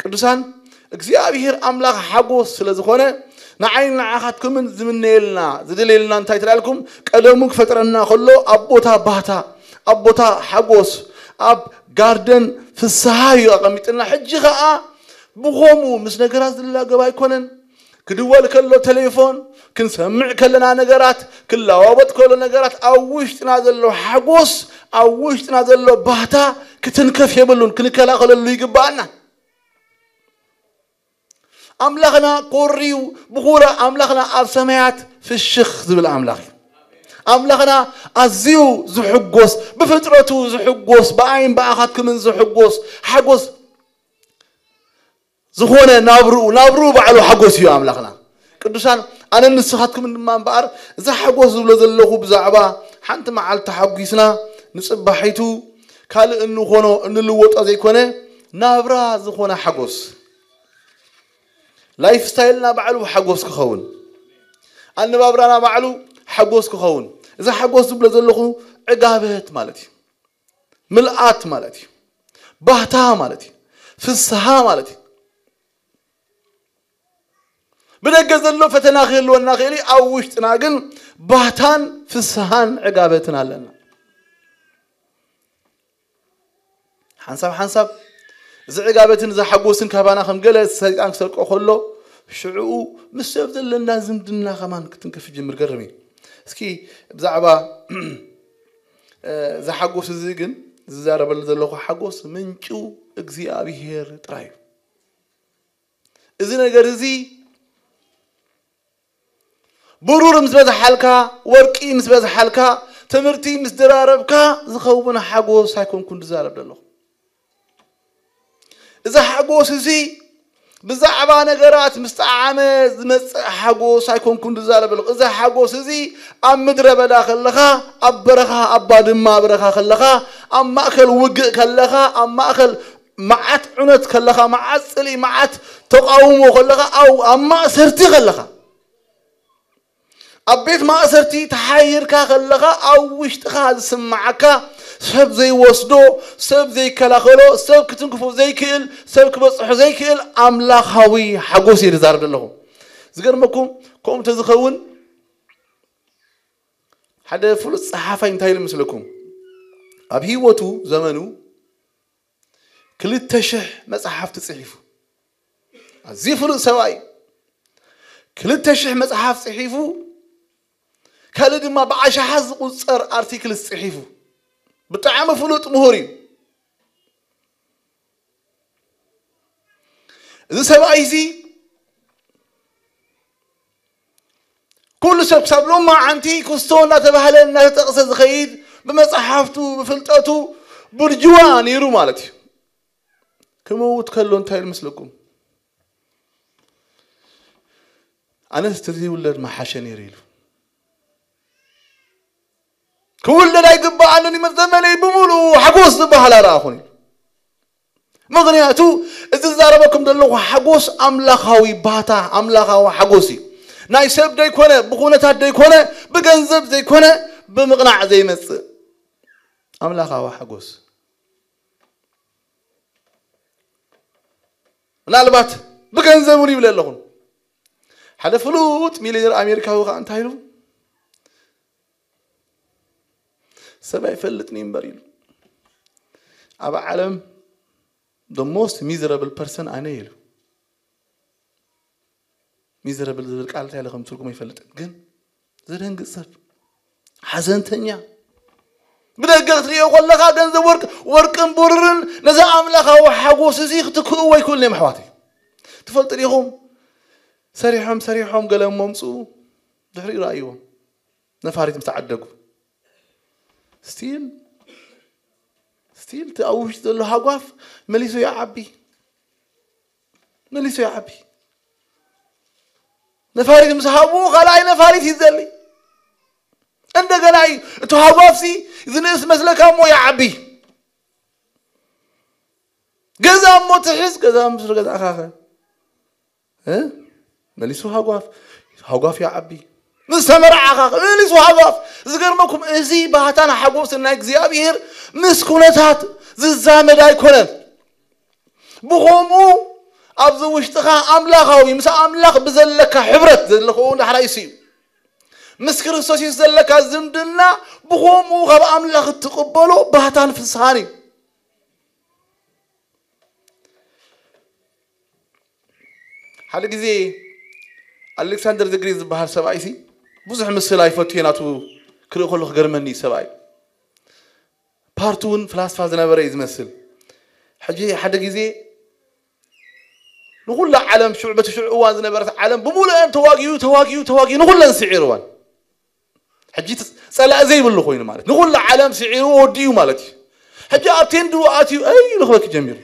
ቅዱሳን እግዚኣብሔር ኣምላኽ ሓጎስ ስለ ዝኾነ ንዓይን ንዓኻትኩምን ዝምነየልና ዝደልየልና እንታይ ትላልኩም ቀደሙ ክፈጥረና ከሎ ኣብ ቦታ ባህታ ኣብ ቦታ ሓጎስ ኣብ ጋርደን ፍስሃ እዩ ኣቐሚጥልና። ሕጂ ኸዓ ብኸምኡ ምስ ነገራት ዝላገብ ኣይኮነን። ክድወል ከሎ ቴሌፎን ክንሰምዕ ከለና ነገራት ክለዋወጥ ከሎ ነገራት ኣብ ውሽጥና ዘሎ ሓጎስ ኣብ ውሽጥና ዘሎ ባህታ ክትንከፍ የብሉን፣ ክንከላኸለሉ ይግባኣና። ኣምላኽና ኮርዩ ብኹራ ኣምላኽና ኣብ ሰማያት ፍሽኽ ዝብል ኣምላኽ እዩ። ኣምላኽና ኣዝዩ ዝሕጎስ ብፍጥረቱ ዝሕጎስ ብኣይን ብኣኻትኩምን ዝሕጎስ ሓጎስ ዝኾነ ናብርኡ ናብርኡ ባዕሉ ሓጎስ እዩ ኣምላኽና። ቅዱሳን ኣነ ንስኻትኩምን ድማ እምበኣር እዛ ሓጎስ ዝብሎ ዘለኹ ብዛዕባ ሓንቲ መዓልቲ ሓጒስና ንፅባሒቱ ካልእ እንኾኖ እንልወጦ ዘይኮነ ናብራ ዝኾነ ሓጎስ ላይፍ ስታይልና ባዕሉ ሓጎስ ክኸውን ኣነባብራና ባዕሉ ሓጎስ ክኸውን እዛ ሓጎስ ዝብሎ ዘለኹ ዕጋበት ማለት እዩ። ምልኣት ማለት እዩ። ባህታ ማለት እዩ። ፍስሃ ማለት እዩ። ብደገ ዘሎ ፈተና ክህልወና ክእል ኣብ ውሽጥና ግን ባህታን ፍስሃን ዕጋበትን ኣለና። ሓንሳብ ሓንሳብ እዚ ዕጋበትን ዝሓጎስን ካባና ከም ገለ ሰይጣን ክሰርቆ ከሎ ሽዕኡ ምስ ሰብ ዘለና ዝምድና ከማን ክትንከፍ ይጅምር። ገርም እዩ። እስኪ ብዛዕባ ዝሓጎስ እዚ ግን ዝዛረበሉ ዘለኹ ሓጎስ ምንጩ እግዚኣብሄር ጥራይ እዩ። እዚ ነገር እዚ ብሩር ምስ በዝሓልካ፣ ወርቂ ምስ በዝሓልካ፣ ትምህርቲ ምስ ደራረብካ ዝኸውን ሓጎስ ኣይኮንኩን ዝዛረብ ዘለኹ። እዚ ሓጎስ እዚ ብዛዕባ ነገራት ምስ ጠዓመ ዝመጽእ ሓጎስ ኣይኮንኩን ዝዛረብ ዘለኹ። እዚ ሓጎስ እዚ ኣብ ምድረ በዳ ከለኻ፣ ኣብ በረኻ፣ ኣብ ባድማ በረኻ ከለኻ፣ ኣብ ማእከል ውግእ ከለኻ፣ ኣብ ማእከል መዓት ዑነት ከለኻ፣ መዓት ጽልኢ፣ መዓት ተቓውሞ ከለኻ፣ ኣብ ኣብ ማእሰርቲ ከለኻ ኣብ ቤት ማእሰርቲ ተሓይርካ ከለኻ ኣብ ውሽጥኻ ዝስምዓካ ሰብ ዘይወስዶ፣ ሰብ ዘይከላኸሎ፣ ሰብ ክትንክፎ ዘይክእል፣ ሰብ ክበጽሖ ዘይክእል ኣምላኻዊ ሓጎስ እየ ዝዛረብ ዘለኹ። ዝገርመኩም ከምኡ እንተዝኸውን ሓደ ፍሉጥ ጸሓፋይ እንታይ ኢሉ ምስለኩም? ኣብ ህይወቱ ዘመኑ ክልተ ሽሕ መጽሓፍቲ ጽሒፉ። ኣዝዩ ፍሉጥ ሰብኣይ። ክልተ ሽሕ መጽሓፍ ጽሒፉ፣ ካልእ ድማ ብኣሽሓት ዝቑጸር ኣርቲክልስ ጽሒፉ። ብጣዕሚ ፍሉጥ ምሁር እዩ። እዚ ሰብኣይ እዚ ኩሉ ሰብ ክሳብ ሎማዓንቲ ኩስቶ እናተባህለ እናተጠቕሰ ዝኸይድ ብመጽሓፍቱ ብፍልጠቱ ብርጅዋ ነይሩ ማለት እዩ። ክመውት ከሎ እንታይ ኢሉ መስለኩም? ኣነስ ተዘይውለድ መሓሸ ነይሩ ኢሉ። ክውለድ ኣይግባኣንን እዩ። ዘመነይ ብምሉኡ ሓጎስ ዝበሃል ኣረኣኹን ኢሉ። ምኽንያቱ እዚ ዝዛረበኩም ዘለኹ ሓጎስ ኣምላኻዊ ባህታ ኣምላኻዊ ሓጎስ እዩ። ናይ ሰብ ዘይኮነ፣ ብኹነታት ዘይኮነ፣ ብገንዘብ ዘይኮነ፣ ብምቕናዕ ዘይመጽእ ኣምላኻዊ ሓጎስ። ምናልባት ብገንዘብ እውን ይብለ ኣለኹን። ሓደ ፍሉጥ ሚሊዮነር ኣሜሪካዊ ከዓ እንታይ ኢሉ? ሰብ ኣይፈልጥን እዩ እምበር ኢሉ። ኣብ ዓለም the most miserable person ኣነ ኢሉ። ሚዘረብል ዝብል ቃል እንታይ ኢለ ከም ትርጉም ኣይፈልጥን፣ ግን ዘደንግጽ ሰብ፣ ሓዘንተኛ። ብደገ ክትርእዮ ከለኻ ገንዘብ ወርቅ፣ ወርቅን ብሩርን ነዚ ኣምላኻዊ ሓጎስ እዚ ክትክእዎ ኣይክእሉን እዮም ኣሕዋተይ። ትፈልጡ ዲኹም? ሰሪሖም ሰሪሖም ገለ እሞ ምጽኡ ድሕሪኡ ረኣይዎም ነፋሪት ምስ ተዓደጉ። ስቲል ስቲል እቲ ኣብ ውሽጢ ዘሎ ሃጓፍ መሊሱ ይዓቢ። መሊሱ ይዓቢ። ነፋሪት ምስ ሃቡ ካልኣይ ነፋሪት ይዘሊ። እንደገና እዩ እቲ ሃጓፍሲ ዝንእስ መስለካ እሞ ይዓቢ። ገዛ እሞ ትሕዝ፣ ገዛ ምስ ገዛእካ ኸ? እ? መሊሱ ሃጓፍ፣ ሃጓፍ ይዓቢ። ምስ ተመርዓኻ ኸ? መሊሱ ሃጓፍ። ዝገርመኩም እዚ ባህታን ሓጎስን ናይ እግዚኣብሔር ምስ ኩነታት ዝዛመድ ኣይኮነን። ብኸምኡ ኣብዚ ውሽጥኻ ኣምላኻዊ ምስ ኣምላኽ ብዘለካ ሕብረት ዘለኽዎ እንዳ ሓራይስ እዩ። ምስ ክርስቶስ የሱስ ዘለካ ዝምድና ብኸምኡ ካብ ኣምላኽ እትቕበሎ ባህታን ፍስሃን እዩ። ሓደ ግዜ ኣሌክሳንደር ዘግሬት ዝበሃል ሰብኣይ ሲ ብዙሕ ምስል ኣይፈቱ እየ ናቱ ክርኢ ከሎ ክገርመኒ እዩ ሰብኣይ። ፓርቱ እውን ፍላስፋ ዝነበረ እዩ ዝመስል። ሕጂ ሓደ ግዜ ንኹላ ዓለም ሽዑ በቲ ሽዑ እዋን ዝነበረት ዓለም ብምሉአን ተዋጊኡ ተዋጊኡ ተዋጊኡ ንኹለን ስዒርወን። ሕጂ ጸላእ ዘይብሉ ኮይኑ ማለት ንኹላ ዓለም ስዒሩ ወዲኡ ማለት እዩ። ሕጂ ኣብ ቴንድኡ ኣትዩ ኣይ ልኽበኪ ጀሚሩ።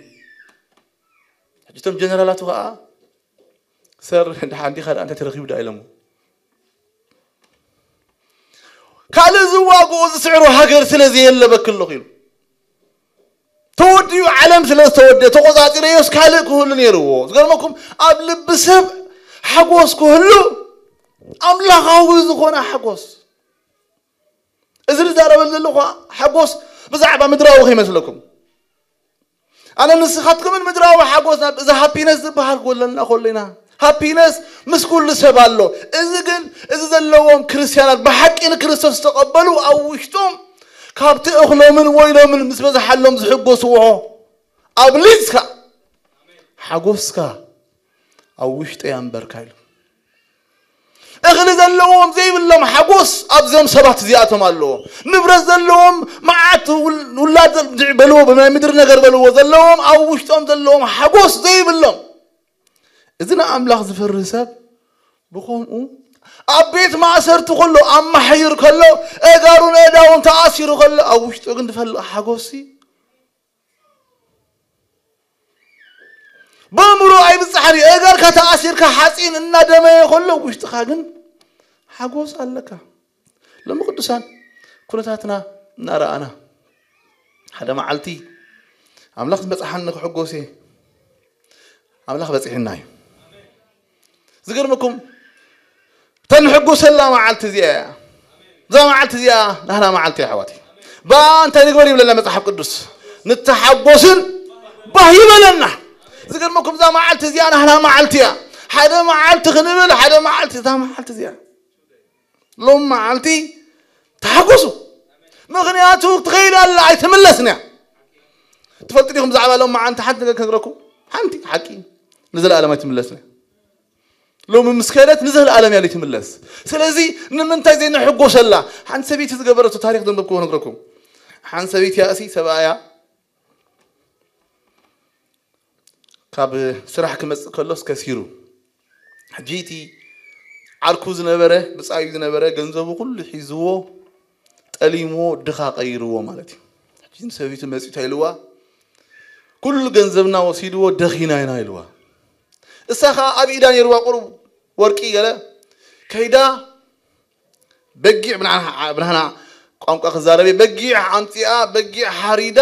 ሕጂ እቶም ጀነራላቱ ከዓ ሰር ድሓን ዲኻ ደኣ እንታይ ተረኺቡ ደኣ ኢሎሞ። ካልእ ዝዋግኦ ዝስዕሮ ሃገር ስለ ዘየለ በኪ ኣለኹ ኢሉ። ተወዲኡ ዓለም ስለ ዝተወደ ተቆጻጺረዮስ ካልእ ክህሉ ነይርዎ። ዝገርመኩም ኣብ ልቢ ሰብ ሓጎስ ክህሉ ኣምላኻዊ ዝኾነ ሓጎስ። እዚ ዝዛረበሉ ዘለኹ ሓጎስ ብዛዕባ ምድራዊ ከይመስለኩም። ኣነ ንስኻትኩምን ምድራዊ ሓጎስ ናብ እዚ ሃፒነስ ዝበሃል ክወለና ከሎ ኢና። ሃፒነስ ምስ ኩሉ ሰብ ኣሎ። እዚ ግን እዚ ዘለዎም ክርስትያናት ብሓቂ ንክርስቶስ ዝተቐበሉ ኣብ ውሽጦም ካብቲ እኽሎምን ወይኖምን ምስ በዝሓሎም ዝሕጎስዎ ኣብሊጽካ ሓጎስካ ኣብ ውሽጠይ ኣንበርካ ኢሉ። እኽሊ ዘለዎም ዘይብሎም ሓጎስ ኣብዞም ሰባት እዚኣቶም ኣለዎ። ንብረት ዘለዎም መዓት ውል- ውላድ ዘ- በልዎ ናይ ምድሪ ነገር በልዎ ዘለዎም ኣብ ውሽጦም ዘለዎም ሓጎስ ዘይብሎም። እዚ ንኣምላኽ ዝፈርህ ሰብ ብኸምኡ ኣብ ቤት ማእሰርቲ ከሎ ኣማሕይር ከሎ እጋሩን እዳውን ተኣሲሩ ከሎ ኣብ ውሽጡ ግን ዝፈልቕ ሓጎስ በእምሮ ኣይብጻሕን እዩ። እገርካ ተኣሲርካ ሓጺን እናደመየ ከሎ ውሽጥኻ ግን ሓጎስ ኣለካ። ሎሚ ቅዱሳን ኩነታትና እናረኣና ሓደ መዓልቲ ኣምላኽ ዝበጽሓኒ ክሕጎስ እየ። ኣምላኽ በጺሕና እዩ። ዝገርመኩም ተንሕጎሰላ መዓልቲ እዚኣ እያ። እዛ መዓልቲ እዚኣ ናህና መዓልቲ እያ ኣሕዋተይ። ብኣ እንታይ ንግበር ይብለና መጽሓፍ ቅዱስ? ንተሓጎስን ባህ ይበለና። ዝገርመኩም እዛ መዓልቲ እዚኣ ናህና መዓልቲ እያ። ሓደ መዓልቲ ክንብል ሓደ መዓልቲ እዛ መዓልቲ እዚኣ ሎም መዓልቲ ተሓጎሱ። ምኽንያቱ ትኸይድ ኣላ ኣይትምለስን እያ። ትፈልጡ ዲኹም ብዛዕባ ሎም መዓልቲ ሓንቲ ነገር ክነግረኩም? ሓንቲ ሓቂ ንዘለኣለም ኣይትምለስን እያ። ሎሚ ምስ ከደት ንዘለኣለም እያ ዘይትምለስ። ስለዚ ንምንታይ ዘይንሕጎሰላ? ሓንቲ ሰበይቲ ዝገበረቶ ታሪክ ዘንበብኩዎ ነግረኩም። ሓንቲ ሰበይቲ ያእሲ ሰብኣያ ካብ ስራሕ ክመጽእ ከሎስ ከሲሩ። ሕጂ እቲ ዓርኩ ዝነበረ ብጻዩ ዝነበረ ገንዘቡ ኩሉ ሒዝዎ ጠሊምዎ ድኻ ቀይርዎ ማለት እዩ። ሕጂ ንሰበይቱ መጺኡ እንታይ ኢልዋ? ኩሉ ገንዘብና ወሲድዎ ደኺና ኢና ኢልዋ። እሳ ኸዓ ኣብ ኢዳ ነይርዋ ቁሩብ ወርቂ ገለ ከይዳ በጊዕ ብናህና ቋንቋ ክዛረብ በጊዕ ኣምፂኣ በጊዕ ሓሪዳ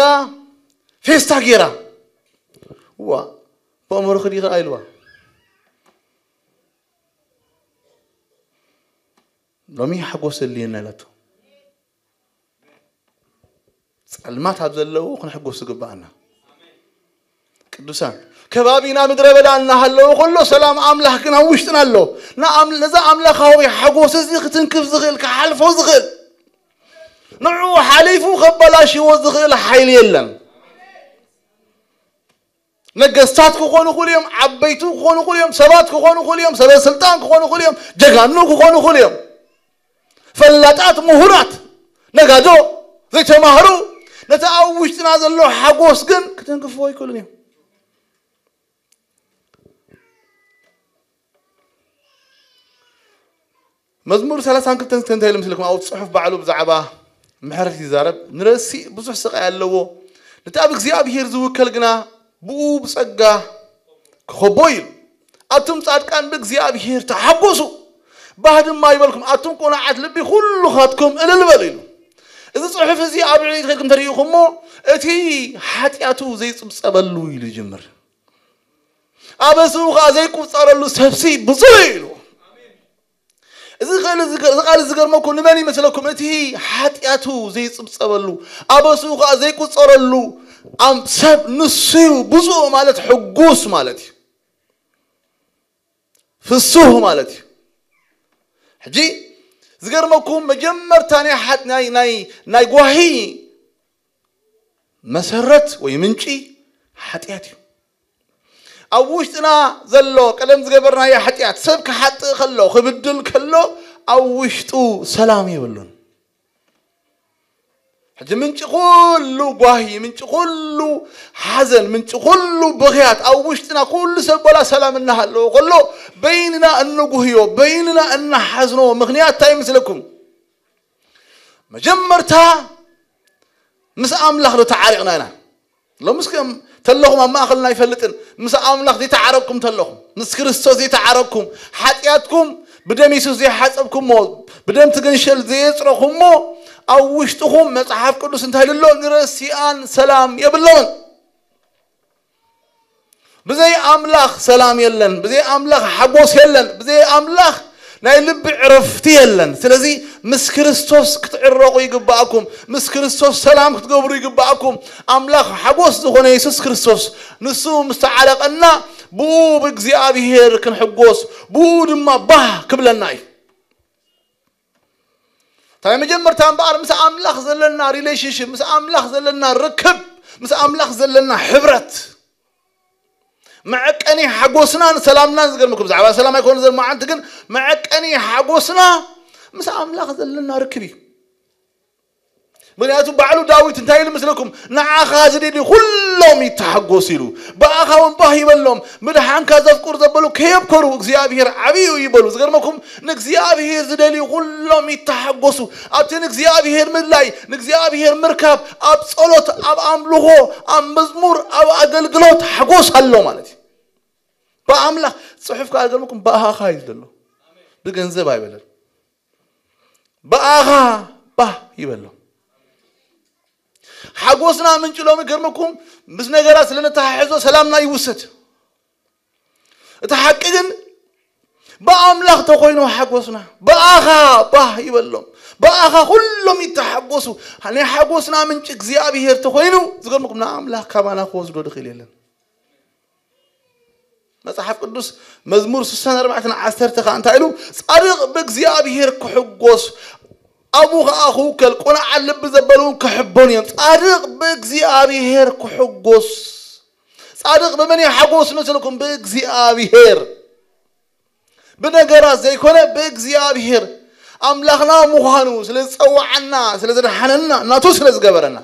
ፌስታ ገይራ ዋ በእምሮ ክዲ ከኣ ኢልዋ ሎሚ ሓጎስ ዘድልየና ኢላቶ ጸልማት ኣብ ዘለዎ ክንሕጎስ ዝግባኣና ቅዱሳን ከባቢና ምድረ በዳ እናሃለወ ከሎ ሰላም ኣምላኽ ግን ኣብ ውሽጥና ኣሎ። ንኣም- ነዛ ኣምላኻዊ ሓጎስ እዚ ክትንክፍ ዝኽእል ክሓልፎ ዝኽእል ንዕኡ ሓሊፉ ከበላሽዎ ዝኽእል ሓይሊ የለን። ነገስታት ክኾኑ ይኽእሉ እዮም፣ ዓበይቲ ክኾኑ ይኽእሉ እዮም፣ ሰባት ክኾኑ ይኽእሉ እዮም፣ ሰበ ስልጣን ክኾኑ ይኽእሉ እዮም፣ ጀጋኑ ክኾኑ ይኽእሉ እዮም። ፈላጣት ምሁራት ነጋዶ ዘይተማህሩ ነቲ ኣብ ውሽጥና ዘሎ ሓጎስ ግን ክትንክፍዎ ኣይክእሉን እዮም። መዝሙር ሰላሳን ክልተን እንታይ ኢሉ ምስልኩም ኣብቲ ጽሑፍ ባዕሉ ብዛዕባ ምሕረት ይዛረብ። ንረሲእ ብዙሕ ስቓይ ኣለዎ፣ ነቲ ኣብ እግዚኣብሄር ዝውከል ግና ብኡ ብጸጋ ክኸቦ ኢሉ። ኣቱም ጻድቃን ብእግዚኣብሄር ተሓጎሱ፣ ባህ ድማ ይበልኩም፣ ኣቱም ቅኑዓት ልቢ ኩሉኻትኩም እልል በሉ ኢሉ። እዚ ጽሑፍ እዚ ኣብ ልዕሊ ከድኩም ተሪኢኹሞ እቲ ሓጢኣቱ ዘይጽብጸበሉ ኢሉ ይጅምር። ኣበስኡ ኸዓ ዘይቁጸረሉ ሰብሲ ብፁዕ ኢሉ። እዚ ቃል ዝገርመኩም ንመን ይመስለኩም? እቲ ሓጢኣቱ ዘይጽብጸበሉ ኣበስኡ ኸዓ ዘይቁጸረሉ ሰብ ንሱዩ። ብፁዕ ማለት ሕጉስ ማለት እዩ። ፍሱህ ማለት እዩ። ሕጂ ዝገርመኩም መጀመርታ ናይ ጓሂ መሰረት ወይ ምንጪ ሓጢኣት እዩ። ኣብ ውሽጥና ዘሎ ቀደም ዝገበርናዮ ሓጢኣት ሰብ ክሓጥእ ከሎ ክብድል ከሎ ኣብ ውሽጡ ሰላም የብሉን። ሕጂ ምንጪ ኩሉ ጓሂ፣ ምንጪ ኩሉ ሓዘን፣ ምንጪ ኩሉ ብኽያት ኣብ ውሽጥና ኩሉ ሰብ ወላ ሰላም እናሃለዎ ከሎ በይንና እንጉህዮ በይንና እናሓዝኖ ምኽንያት እንታይ ይመስለኩም? መጀመርታ ምስ ኣምላኽ ዶ ተዓሪቕና ኢና? ሎምስ ከም ተለኹም ኣብ ማእኸልና ኣይፈልጥን። ምስ ኣምላኽ ዘይተዓረቅኩም ተለኹም፣ ምስ ክርስቶስ ዘይተዓረቅኩም፣ ሓጢኣትኩም ብደም የሱስ ዘይሓፀብኩሞ፣ ብደም ትግንሸል ዘየፅረኹሞ፣ ኣብ ውሽጥኹም መፅሓፍ ቅዱስ እንታይ ልሎ ንረሲኣን ሰላም የብሎምን። ብዘይ ኣምላኽ ሰላም የለን፣ ብዘይ ኣምላኽ ሓጎስ የለን፣ ብዘይ ኣምላኽ ናይ ልቢ ዕረፍቲ የለን። ስለዚ ምስ ክርስቶስ ክትዕረቑ ይግባኣኩም፣ ምስ ክርስቶስ ሰላም ክትገብሩ ይግባኣኩም። ኣምላኽ ሓጎስ ዝኾነ የሱስ ክርስቶስ ንሱ ምስ ተዓረቐና ብኡ ብእግዚኣብሄር ክንሕጎስ ብኡ ድማ ባህ ክብለና እዩ። እታ ናይ መጀመርታ እምበኣር ምስ ኣምላኽ ዘለና ሪሌሽንሽፕ፣ ምስ ኣምላኽ ዘለና ርክብ፣ ምስ ኣምላኽ ዘለና ሕብረት መዐቀኒ ሓጎስናን ሰላምናን ዝገርመኩም ብዛዕባ ሰላም ኣይኮነ ዘመዓንቲ ግን መዐቀኒ ሓጎስና ምስ ኣምላኽ ዘለና ርክብ እዩ። ምክንያቱ ባዕሉ ዳዊት እንታይ ኢሉ ምስለኩም ንዓኻ ዝደልዩ ኩሎም ይተሓጎስ ኢሉ ብኣኻ እውን ባህ ይበሎም ምድሓንካ ዘፍቅሩ ዘበሉ ከየብከሩ እግዚኣብሔር ዓብዩ ይበሉ ዝገርመኩም ንእግዚኣብሔር ዝደልዩ ኩሎም ይተሓጎሱ ኣብቲ ንእግዚኣብሔር ምድላይ ንእግዚኣብሔር ምርካብ ኣብ ጸሎት ኣብ ኣምልኾ ኣብ መዝሙር ኣብ ኣገልግሎት ሓጎስ ኣሎ ማለት እዩ ብኣምላኽ ጽሑፍ ከኣ ዝገርመኩም ብኣኻ እዩ ዘሎ ብገንዘብ ኣይበለን ብኣኻ ባህ ይበሎ ሓጎስና ምንጭ ሎሚ ገርመኩም ምስ ነገራት ስለነተሓሕዞ ሰላምና ይውሰድ እቲ ሓቂ ግን ብኣምላኽ ተኾይኑ ሓጎስና፣ ብኣኻ ባህ ይበሎም፣ ብኣኻ ኩሎም ይተሓጎሱ። ናይ ሓጎስና ምንጪ እግዚኣብሔር ተኾይኑ፣ ዝገርመኩም ንኣምላኽ ካባና ክወስዶ ድኽእል የለን። መጽሓፍ ቅዱስ መዝሙር ስሳን ኣርባዕተን ዓሰርተ ኸዓ እንታይ ኢሉ? "ጻድቕ ብእግዚኣብሔር ክሕጎስ፣ ኣብኡ ኸዓ ክውከል፣ ቅኑዓት ልቢ ዘበሉ እውን ክሕበኑ እዮም።" ጻድቕ ብእግዚኣብሔር ክሕጎስ። ጻድቕ ብመን እዩ ሓጎስ መስለኩም? ብእግዚኣብሔር። ብነገራት ዘይኮነ ብእግዚኣብሔር። ኣምላኽና ምዃኑ ስለ ዝጸዋዓና፣ ስለ ዘድሓነና፣ ናቱ ስለ ዝገበረና፣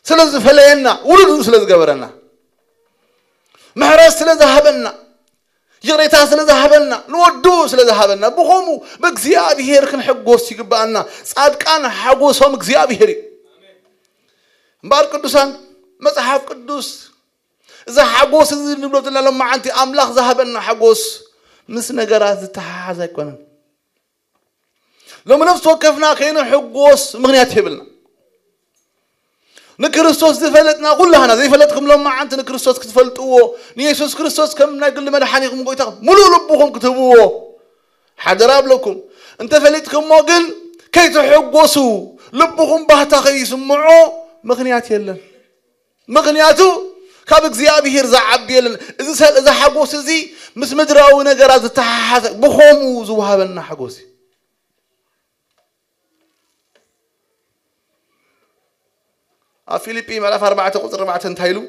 ስለ ዝፈለየና፣ ውሉዱ ስለ ዝገበረና፣ ምሕረት ስለ ዝሃበና፣ ይቕሬታ ስለ ዝሃበና፣ ንወዱ ስለ ዝሃበና፣ ብኸምኡ ብእግዚኣብሔር ክንሕጎስ ይግብኣና። ጻድቃን ሓጎሶም እግዚኣብሔር እዩ። እምበኣር ቅዱሳን፣ መጽሓፍ ቅዱስ እዚ ሓጎስ እዚ ንብሎ ዘለና ሎማዓንቲ ኣምላኽ ዝሃበና ሓጎስ ምስ ነገራት ዝተሓሓዝ ኣይኮነን። ሎሚ ነፍሲ ወከፍና ከይንሕጎስ ምኽንያት የብልና። ንክርስቶስ ዝፈለጥና ኩላህና፣ ዘይፈለጥኩም ሎማዓንቲ ንክርስቶስ ክትፈልጥዎ፣ ንየሱስ ክርስቶስ ከም ናይ ግሊ መድሓኒኹም ጎይታ ሙሉእ ልብኹም ክትህብዎ ሓደራ እብለኩም። እንተፈሊጥኩሞ ግን ከይትሕጎሱ፣ ልብኹም ባህታ ከይስምዖ ምኽንያት የለን። ምኽንያቱ ካብ እግዚኣብሔር ዝዓቢ የለን። እዚ ሰብ፣ እዚ ሓጎስ እዚ ምስ ምድራዊ ነገራት ዝተሓሓዘ፣ ብኸምኡ ዝወሃበና ሓጎስ እዩ። ኣብ ፊልጲ ምዕራፍ ኣርባዕተ ቁጽሪ ኣርባዕተ እንታይ ኢሉ?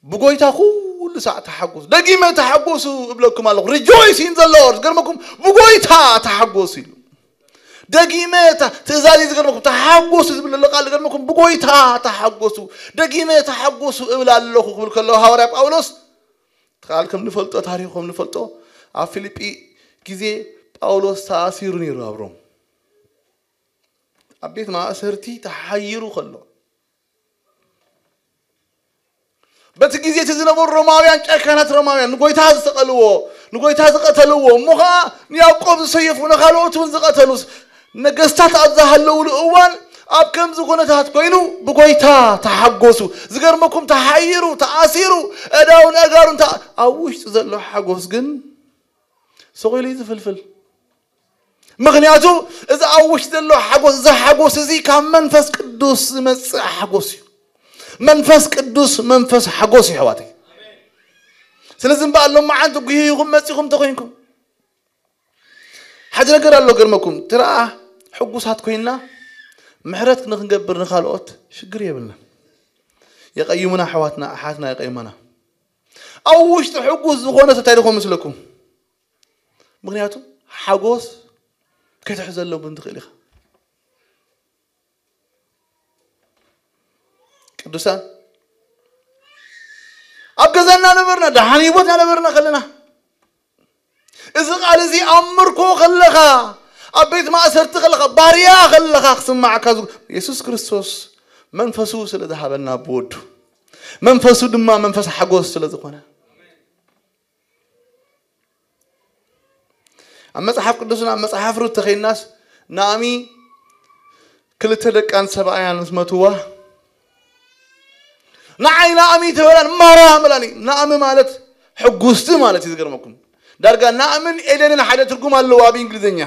"ብጎይታ ኩሉ ሳዕ ተሓጎሱ፣ ደጊመ ተሓጎሱ እብለኩም ኣለኹ፣ rejoice in the Lord." ዝገርመኩም፣ "ብጎይታ ተሓጎሱ" ኢሉ። ደጊመ ተ-፣ ትእዛዝ እዩ ዝገርመኩም፣ ተሓጎሱ ዝብል ዘሎ ቃል ዝገርመኩም፣ "ብጎይታ ተሓጎሱ፣ ደጊመ ተሓጎሱ እብል ኣለኹ" ክብል ከሎ ሃዋርያ ጳውሎስ፣ እቲ ቃል ከም ንፈልጦ፣ ታሪኹ ከም ንፈልጦ፣ ኣብ ፊልጲ ግዜ ጳውሎስ ተኣሲሩ ነይሩ ኣብ ሮም። ኣብ ቤት ማእሰርቲ ተሓይሩ ከሎ፣ በቲ ግዜ እቲ ዝነበሩ ሮማውያን፣ ጨካናት ሮማውያን፣ ንጎይታ ዝሰቐልዎ፣ ንጎይታ ዝቐተልዎ፣ እሞ ኸዓ ንያዕቆብ ዝሰየፉ፣ ንኻልኦት እውን ዝቐተሉ ነገስታት ኣብ ዝሃለውሉ እዋን፣ ኣብ ከምዚ ኩነታት ኮይኑ ብጎይታ ተሓጎሱ። ዝገርመኩም፣ ተሓይሩ፣ ተኣሲሩ፣ ኣእዳውን ኣእጋሩን ተኣ-፣ ኣብ ውሽጡ ዘሎ ሓጎስ ግን ስቕ ኢሉ እዩ ዝፍልፍል። ምኽንያቱ እዚ ኣብ ውሽጢ ዘሎ ሓጎስ፣ እዚ ሓጎስ እዚ ካብ መንፈስ ቅዱስ ዝመጽእ ሓጎስ እዩ። መንፈስ ቅዱስ መንፈስ ሓጎስ እዩ፣ ኣሕዋተይ። ስለዚ እምበኣር ሎማዓንቲ ጉሂኹም መጺኹም እንተኾይንኩም፣ ሓደ ነገር ኣሎ፣ ገርመኩም። ትረኣ ሕጉሳት ኮይንና ምሕረት ንኽንገብር ንኻልኦት ሽግር የብልና። የቐይሙና ኣሕዋትና፣ ኣሓትና የቐይሙና። ኣብ ውሽጢ ሕጉስ ዝኾነ ሰብ እንታይ ዝኾን ምስለኩም? ምኽንያቱ ሓጎስ ከይትሕዘሎም እውን ትኽእል ኢኻ። ቅዱሳን፣ ኣብ ገዛ እናነበርና፣ ደሓን ህይወት እናነበርና ከለና፣ እዚ ቃል እዚ ኣብ ምርኮ ከለኻ፣ ኣብ ቤት ማእሰርቲ ከለኻ፣ ባርያ ከለኻ ክስማዓካ ዝ-፣ የሱስ ክርስቶስ መንፈሱ ስለ ዝሃበና ብወዱ፣ መንፈሱ ድማ መንፈስ ሓጎስ ስለ ዝኾነ፣ ኣብ መጽሓፍ ቅዱስን ኣብ መጽሓፍ ሩት ተኸይድናስ፣ ናእሚ ክልተ ደቃን ሰብኣያን ምስ መትዋ፣ ንዓይ ናእሚ ተበላን ማራ በላኒ። ናእሚ ማለት ሕጉስቲ ማለት እዩ። ዝገርመኩም፣ ዳርጋ ናእምን ኤደንን ሓደ ትርጉም ኣለዎ ኣብ እንግሊዝኛ።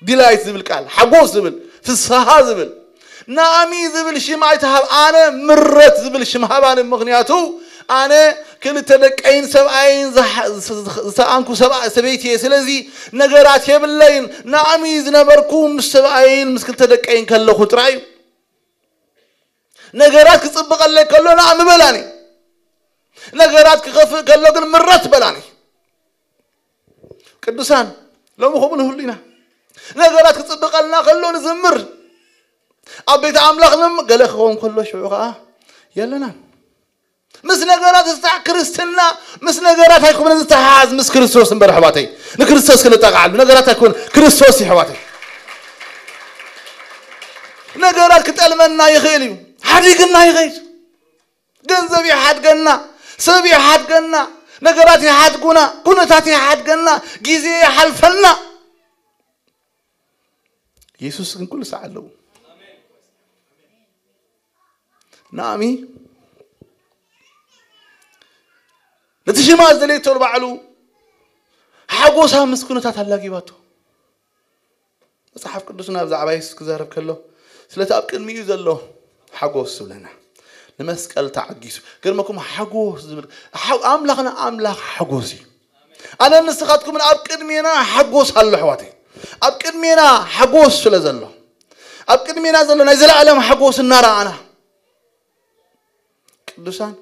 ዲላይት ዝብል ቃል፣ ሓጎስ ዝብል፣ ፍስሃ ዝብል። ናእሚ ዝብል ሽም ኣይትሃብ፣ ኣነ ምረት ዝብል ሽም ሃባኒ። ምኽንያቱ ኣነ ክልተ ደቀይን ሰብኣይን ዝሓ-፣ ዝሰኣንኩ ሰብኣ-፣ ሰበይቲ እየ። ስለዚ ነገራት የብለይን። ናእሚ ዝነበርኩ ምስ ሰብኣይን ምስ ክልተ ደቀይን ከለኹ ጥራይ እዩ። ነገራት ክጽብቐለይ ከሎ ናእሚ በላኒ። ነገራት ክኸፍእ ከሎ ግን ምረት በላኒ። ቅዱሳን፣ ሎሚ ከምኡ ንህሉ ኢና። ነገራት ክጽብቐልና ከሎ ንዝምር። ኣብ ቤት ኣምላኽ ንም-፣ ገለ ክኸውን ከሎ ሽዑ ኸዓ የለናን። ምስ ነገራት ዝተሓ-፣ ክርስትና ምስ ነገራት ኣይኮነን ዝተሓሓዝ፣ ምስ ክርስቶስ እምበር ኣሕዋተይ። ንክርስቶስ ክንጠቃዓሉ ነገራት ኣይኮነን፣ ክርስቶስ እዩ ኣሕዋተይ። ነገራት ክጠልመና ይኽእል እዩ፣ ሓዲግና ይኸይድ። ገንዘብ ይሓድገና፣ ሰብ ይሓድገና፣ ነገራት ይሓድጉና፣ ኩነታት ይሓድገና፣ ግዜ ይሓልፈልና። የሱስ ግን ኩሉ ሳዕ ኣለዉ። ናእሚ ነቲ ሽማ ዝደለየቶ ባዕሉ ሓጎሳ ምስ ኩነታት ኣላጊባቶ። መጽሓፍ ቅዱስና ብዛዕባ የሱስ ክዛረብ ከሎ ስለቲ ኣብ ቅድሚኡ ዘሎ ሓጎስ ይብለና። ንመስቀል ተዓጊሱ። ገርመኩም ሓጎስ ዝብል ሓ- ኣምላኽና ኣምላኽ ሓጎስ እዩ። ኣነ ንስኻትኩምን ኣብ ቅድሜና ሓጎስ ኣሎ ኣሕዋተይ። ኣብ ቅድሜና ሓጎስ ስለ ዘሎ ኣብ ቅድሜና ዘሎ ናይ ዘለኣለም ሓጎስ እናረኣና ቅዱሳን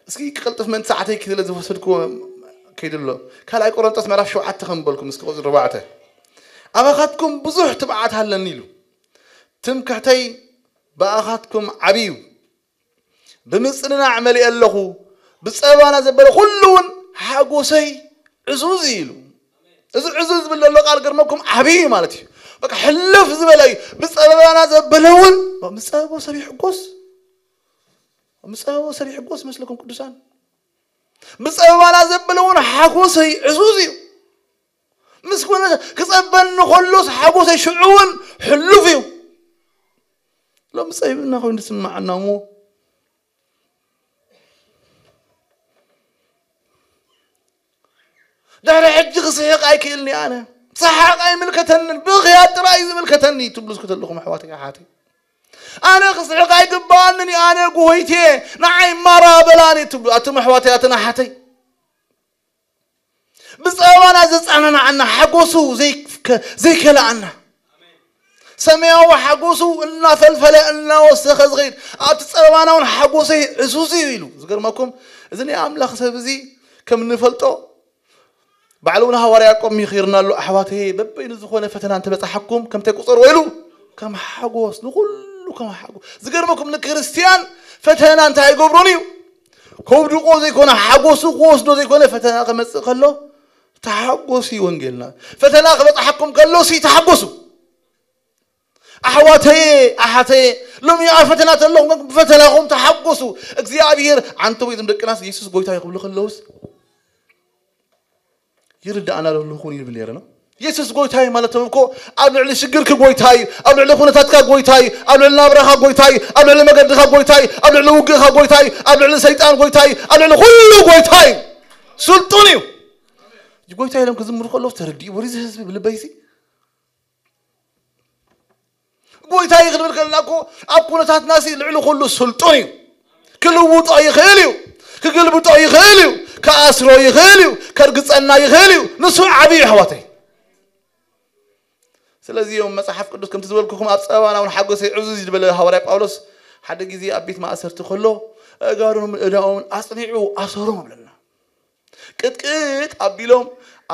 እስኪ ክቐልጥፍ መን ሰዓተይ ክለ ዝወሰድኩ ከይድሎ ካልኣይ ቆሮንጦስ ምዕራፍ ሸውዓተ ከም በልኩም እስኪ ቁፅሪ ኣርባዕተ ኣባኻትኩም ብዙሕ ትብዓት ኣለኒ ኢሉ ትምክሕተይ ብኣኻትኩም ዓብዩ ብምፅንናዕ መሊአ ኣለኹ ብፀባና ዘበለ ኩሉ እውን ሓጎሰይ ዕዙዝ እዩ ኢሉ እዚ ዕዙዝ ዝብል ዘሎ ቃል ገርመኩም ዓብይ እዩ ማለት እዩ በቃ ሕልፍ ዝበለ እዩ ብፀበባና ዘበለ እውን ምፀበቦ ሰብ ይሕጎስ ምፀበቦ ሰብ ይሕጎስ መስለኩም ቅዱሳን ብፀበባና ዘበለ እውን ሓጎሰይ ዕዙዝ እዩ ምስ ኮነ ክፀበኒ ከሎስ ሓጎሰይ ሽዑ እውን ሕሉፍ እዩ ሎም ፀቢብና ኮይኑ ዝስምዓና እሞ ድሕሪ ሕጂ ክስሕቕ ኣይክእልኒ ኣነ ሰሓቕ ኣይምልከተንን ብኽያት ጥራይ ዝምልከተኒ ትብሉ እስኪ ተለኹም ኣሕዋተይ ኣሓተይ ኣነ ክስሕቕ ኣይግባኣንን ኣነ ጉሆይቴ ንዓይ ማራ በላኒ ትብሉ ኣቱም ኣሕዋተይ ኣተን ኣሓተይ ብፀባና ዘፃናናዓና ሓጎሱ ዘይከ- ዘይከልኣና ሰማያዊ ሓጎሱ እናፈልፈለ እናወሰኸ ዝኸይድ ኣብቲ ፀባና እውን ሓጎሰይ ዕዙዝ እዩ ኢሉ ዝገርመኩም እዚ ናይ ኣምላኽ ሰብ እዚ ከም እንፈልጦ ባዕሉ እውን ሃዋርያ ያዕቆብ ምኺርና ኣሎ ኣሕዋተይ በበይኑ ዝኾነ ፈተና እንተበፃሓኩም ከምታይ ቁፀርዎ ኢሉ ከም ሓጎስ ንኩሉ ከም ሓጎስ ዝገርመኩም ንክርስትያን ፈተና እንታይ ኣይገብሮን እዩ ከውድቆ ዘይኮነ ሓጎሱ ክወስዶ ዘይኮነ ፈተና ክመፅእ ከሎ ተሓጎሱ እዩ ወንጌልና ፈተና ክበፅሓኩም ከሎ ሲ ተሓጎሱ ኣሕዋተየ ኣሓተየ ሎሚ ኣብ ፈተና ተለኹም ብፈተናኹም ተሓጎሱ እግዚኣብሔር ዓንተ ወይ ዝም ደቅናስ የሱስ ጎይታ ይክብሉ ከለውስ ይርዳእና ለብልኹን ይብል ነረ ነው የሱስ ጎይታይ ማለቶም እኮ ኣብ ልዕሊ ሽግርኪ ጎይታይ ኣብ ልዕሊ ኩነታትካ ጎይታይ ኣብ ልዕሊ ናብራኻ ጎይታይ ኣብ ልዕሊ መገድኻ ጎይታይ ኣብ ልዕሊ ውግእኻ ጎይታይ ኣብ ልዕሊ ሰይጣን ጎይታይ ኣብ ልዕሊ ኩሉ ጎይታይ ስልጡን እዩ ጎይታ ኢሎም ክዝምሩ ከለዉ ተረዲኡ ወሪዚ ህዝቢ ብልበይሲ ጎይታይ ክንብል ከለና እኮ ኣብ ኩነታትና ሲ ልዕሊ ኩሉ ስልጡን እዩ ክልውጦ ይኽእል እዩ ክግልብጦ ይኽእል እዩ ክኣስሮ ይኽእል እዩ ከርግፀና ይኽእል እዩ ንሱ ዓብዪ ኣሕዋተይ ስለዚ እዮም መፅሓፍ ቅዱስ ከምቲ ዝበልኩኹም ኣብ ፀባና እውን ሓጎሰይ ዕዙዝ ዝበለ ሃዋርያ ጳውሎስ ሓደ ግዜ ኣብ ቤት ማእሰርቲ ከሎ እጋሮምን እዳኦምን ኣፅኒዑ ኣሰሮም ይብለና ቅጥቅጥ ኣቢሎም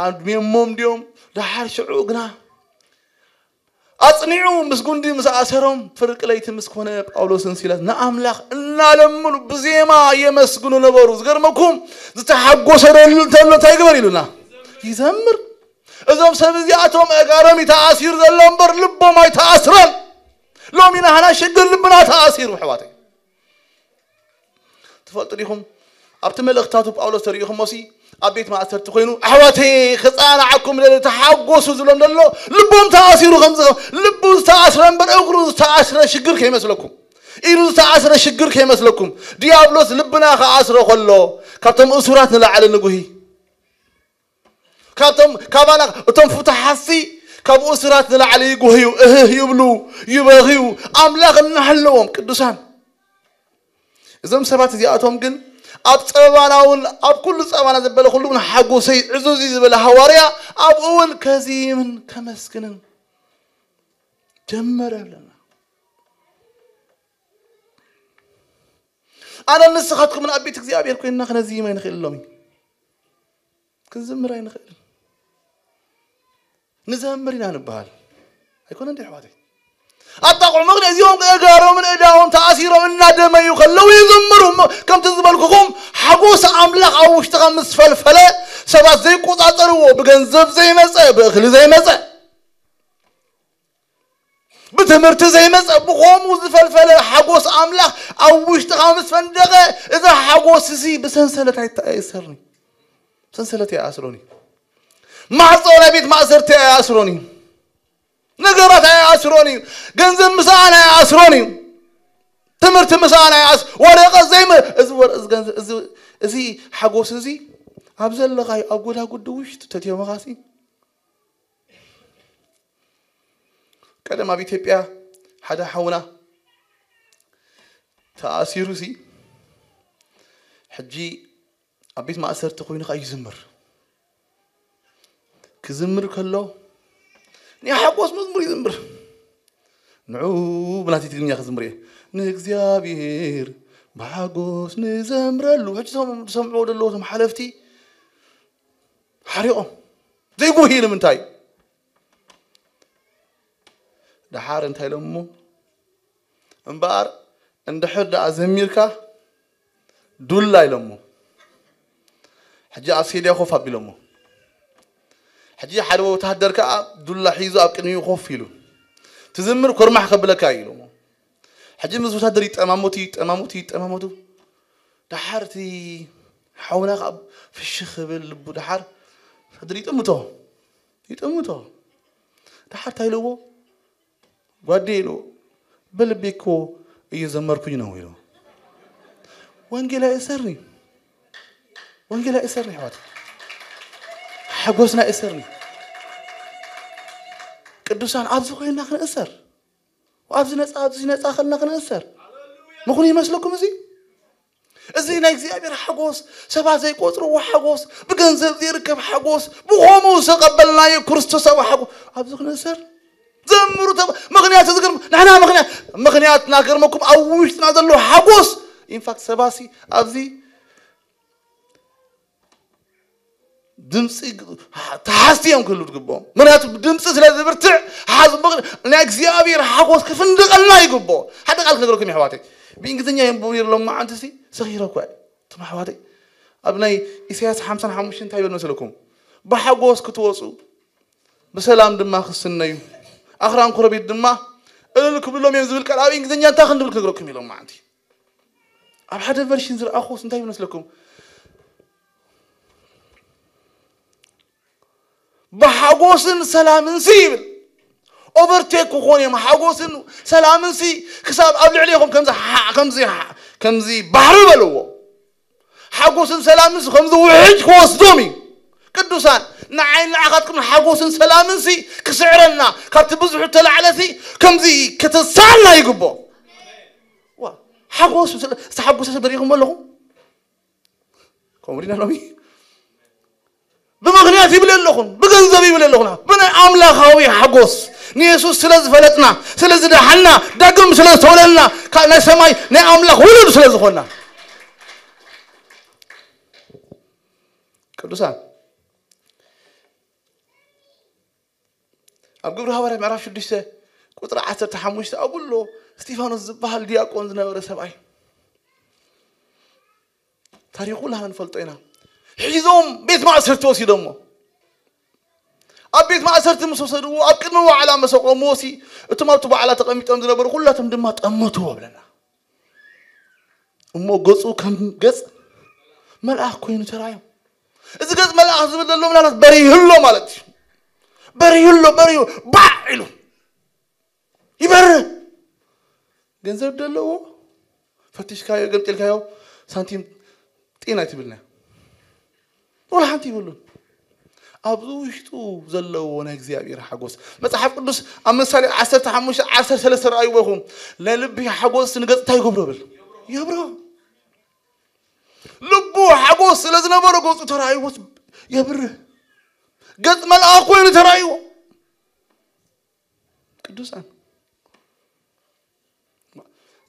ኣድሜሞም ድዮም ደሓር ሽዑ ግና ኣጽኒዑ ምስ ጉንዲ ምስ ኣሰሮም ፍርቂ ለይቲ ምስ ኮነ ጳውሎስን ሲላስ ንኣምላኽ እናለምኑ ብዜማ የመስግኑ ነበሩ። ዝገርመኩም ዝተሓጎሰ እንተሎ እንታይ ግበር ኢሉና ይዘምር። እዞም ሰብ እዚኣቶም ኣእጋሮም እዩ ተኣሲሩ ዘሎ እምበር ልቦም ኣይተኣስረን። ሎሚ ናህና ሽግር ልብና ተኣሲሩ ኣሕዋተይ። ትፈልጡ ዲኹም ኣብቲ መልእኽታቱ ጳውሎስ ተሪኢኹሞ ሲ ኣብ ቤት ማእሰርቲ ኮይኑ ኣሕዋተይ ክፃናዓኩም ደለ ተሓጎሱ ዝብሎም ዘሎ ልቦም ተኣሲሩ ከም ልቡ ዝተኣስረ እምበር እግሩ ዝተኣስረ ሽግር ከይመስለኩም ኢዱ ዝተኣስረ ሽግር ከይመስለኩም ዲያብሎስ ልብና ክኣስሮ ከሎ ካብቶም እሱራት ንላዕሊ ንጉሂ ካብቶም ካባና እቶም ፍቱሓትሲ ካብ እሱራት ንላዕሊ ይጉህዩ እህህ ይብሉ ይበኽዩ ኣምላኽ እናሃለዎም ቅዱሳን እዞም ሰባት እዚኣቶም ግን ኣብ ፀበባና እውን ኣብ ኩሉ ፀበባና ዘበለ ኩሉ እውን ሓጎሰይ ዕዙዝ እዩ ዝበለ ሃዋርያ ኣብኡ እውን ከዚምን ከመስግንን ጀመረ ብለና ኣነ ንስኻትኩምን ኣብ ቤት እግዚኣብሔር ኮይንና ክነዚም ኣይንኽእል ሎሚ ክንዝምር ኣይንኽእልን ንዘምር ኢና ንበሃል ኣይኮነ እንዲ ኣሕዋተይ ኣጣቑዑ ምኽንያት እዚኦም እጋሮምን እዳዎም ተኣሲሮም እናደመዩ ከለዉ ይዝምሩ እሞ ከምቲ ዝበልኩኹም ሓጎስ ኣምላኽ ኣብ ውሽጥኻ ምስ ፈልፈለ ሰባት ዘይቆጻጸርዎ ብገንዘብ ዘይመጸ ብእኽሊ ዘይመጸ ብትምህርቲ ዘይመፀ ብኸምኡ ዝፈልፈለ ሓጎስ ኣምላኽ ኣብ ውሽጥኻ ምስ ፈንደቐ እዚ ሓጎስ እዚ ብሰንሰለት ኣይተኣየሰርኒ ሰንሰለት ኣይኣስሮኒ ማዕፆ ናይ ቤት ማእሰርቲ ኣይኣስሮኒ ነገራት ኣይኣስሮኒ ገንዘብ ምስኣን ኣይኣስሮኒ ትምህርቲ ምስኣን ኣይኣስ ወረቐት ዘይመ እዚ ወረ- እዚ ገንዘብ- እዚ- እዚ ሓጎስ እዚ ኣብ ዘለኻይ ኣብ ጎዳጉዲ ውሽጢ ተትዮመኻሲ ቀደም ኣብ ኢትዮጵያ ሓደ ሓውና ተኣሲሩ ሲ ሕጂ ኣብ ቤት ማእሰርቲ ኮይኑ ኸዓ ይዝምር። ክዝምር ከሎ ናይ ሓጎስ መዝሙር ይዝምር። ንዑ ብናቲ ትግርኛ ክዝምር እየ። ንእግዚኣብሔር ብሓጎስ ንዘምረሉ። ሕጂ ሰም- ዝሰምዕዎ ዘለዉ እቶም ሓለፍቲ ሓሪቖም ዘይጉሂ ንምንታይ? ደሓር እንታይ ኢሎሞ? እምበኣር እንድሕር ደኣ ዘሚርካ ዱላ ኢሎሞ። ሕጂ ኣብ ሴድያ ኮፍ ኣቢሎሞ። ሕጂ ሓደ ወታደር ከኣ ዱላ ሒዙ ኣብ ቅድሚኡ ኮፍ ኢሉ ትዝምር ኮርማሕ ከብለካ እዩ ኢሎሞ። ሕጂ ምስ ወታደር ይጠማመቱ ይጠማመቱ ይጠማመቱ። ደሓር እቲ ሓውና ከኣ ፍሽኽ ክብል ልቡ ደሓር ወታደር ይጥምቶ ይጥምቶ። ደሓር እንታይ ኢልዎ? ጓዴ ኢልዎ፣ በልቤ እኮ እየዘመርኩኝ ነው ኢልዎ። ወንጌል ኣይእሰርኒ፣ ወንጌል ኣይእሰርኒ ኣሕዋት፣ ሓጎስና ኣይእሰርኒ። ቅዱሳን ኣብዚ ኮይንና ክንእሰር፣ ኣብዚ ነፃ ኣብዚ ነፃ ከልና ክንእሰር ምኹኑ ይመስለኩም? እዚ እዚ ናይ እግዚኣብሔር ሓጎስ፣ ሰባት ዘይቆጽርዎ ሓጎስ፣ ብገንዘብ ዘይርከብ ሓጎስ፣ ብኸምኡ ዝተቐበልናዮ ክርስቶሳዊ ሓጎስ ኣብዚ ክንእሰር ዘምሩ ተባ ምኽንያት ዝገርም ንሕና ምኽንያት ምኽንያት ናገርመኩም ኣብ ውሽጥና ዘሎ ሓጎስ ኢንፋክት ሰባሲ ኣብዚ ድምፂ ተሓዝቲ እዮም ክህሉ ዝግብኦም። ምክንያቱ ድምፂ ስለ ዝብርትዕ ሓዝ ናይ እግዚኣብሔር ሓጎስ ክፍንድቀልና ይግብኦ። ሓደ ቃል ክነግረኩም የሕዋተይ፣ ብእንግሊዝኛ የንብቡ ነይሩ ሎማዓንቲ ሲ ሰኺረ እኳ እየ። እቶም ኣሕዋተይ ኣብ ናይ ኢሳያስ ሓምሳን ሓሙሽተን እንታይ ይብል መስለኩም? ብሓጎስ ክትወፁ ብሰላም ድማ ክስነዩ ኣኽራን ኮረቤት ድማ እልል ክብሎም እዮም ዝብል ቃል ኣብ እንግሊዝኛ እንታይ ክንድብል ክነግረኩም ኢሎም ማዓንቲ ኣብ ሓደ ቨርሽን ዝረኣኹስ እንታይ ይብል መስለኩም? ብሓጎስን ሰላምን ሲ ይብል ኦቨርቴክ ክኾኑ እዮም። ሓጎስን ሰላምን ሲ ክሳብ ኣብ ልዕሌኹም ከምዚ ሓ- ከምዚ ሓ- ከምዚ ባሕሪ በልዎ። ሓጎስን ሰላምን ሲ ከምዚ ውሕጅ ክወስዶም እዩ። ቅዱሳን ንዓይ ንዓኻትኩም ሓጎስን ሰላምን ሲ ክስዕረና ካብቲ ብዙሕ ተላዕለ ሲ ከምዚ ከተሳና ይግቦ። ዋ ሓጎስ ዝተሓጎሰ ሰብ ደሪኹም ኣለኹም? ከምኡ ዲና ሎሚ ብምኽንያት ይብል ኣለኹን ብገንዘብ ይብል ኣለኹን ብናይ ኣምላኻዊ ሓጎስ ንየሱስ ስለ ዝፈለጥና ስለ ዝደሓና ዳግም ስለ ዝተወለድና ካብ ናይ ሰማይ ናይ ኣምላኽ ውሉድ ስለ ዝኾንና ቅዱሳን ኣብ ግብሪ ሃዋርያ ምዕራፍ ሽዱሽተ ቁፅሪ ዓሰርተ ሓሙሽተ ኣብሎ እስጢፋኖስ ዝበሃል ዲያቆን ዝነበረ ሰብኣይ ታሪኹ ላህና ንፈልጦ ኢና። ሒዞም ቤት ማእሰርቲ ወሲዶሞ። ኣብ ቤት ማእሰርቲ ምስ ወሰድዎ ኣብ ቅድሚ ዋዕላ መሰቆምዎ ሲ እቶም ኣብቲ ዋዕላ ተቐሚጦም ዝነበሩ ኩላቶም ድማ ጠመትዎ ብለና። እሞ ገፁ ከም ገፅ መልኣኽ ኮይኑ ተራእዮም። እዚ ገፅ መልኣኽ ዝብል ዘሎ ምናልባት በሪህሎ ማለት እዩ። በሪህሎ በሪሁ ባዕ ኢሉ ይበርህ። ገንዘብ ደለዎ ፈቲሽካዮ ገምጢልካዮ ሳንቲም ጢን ኣይትብልና ወላ ሓንቲ ይብሉን። ኣብዚ ውሽጡ ዘለዎ ናይ እግዚኣብሔር ሓጎስ መጽሓፍ ቅዱስ ኣብ ምሳሌ ዓሰርተ ሓሙሽተ ዓሰርተ ሰለስተ ረኣይዎ ኢኹም። ናይ ልቢ ሓጎስ ንገጽ እንታይ ይገብሮ ብል የብሮ። ልቡ ሓጎስ ስለ ዝነበሮ ገጹ ተራእይዎ የብርህ። ገጽ መልኣኽ ኮይኑ ተራእይዎ። ቅዱሳን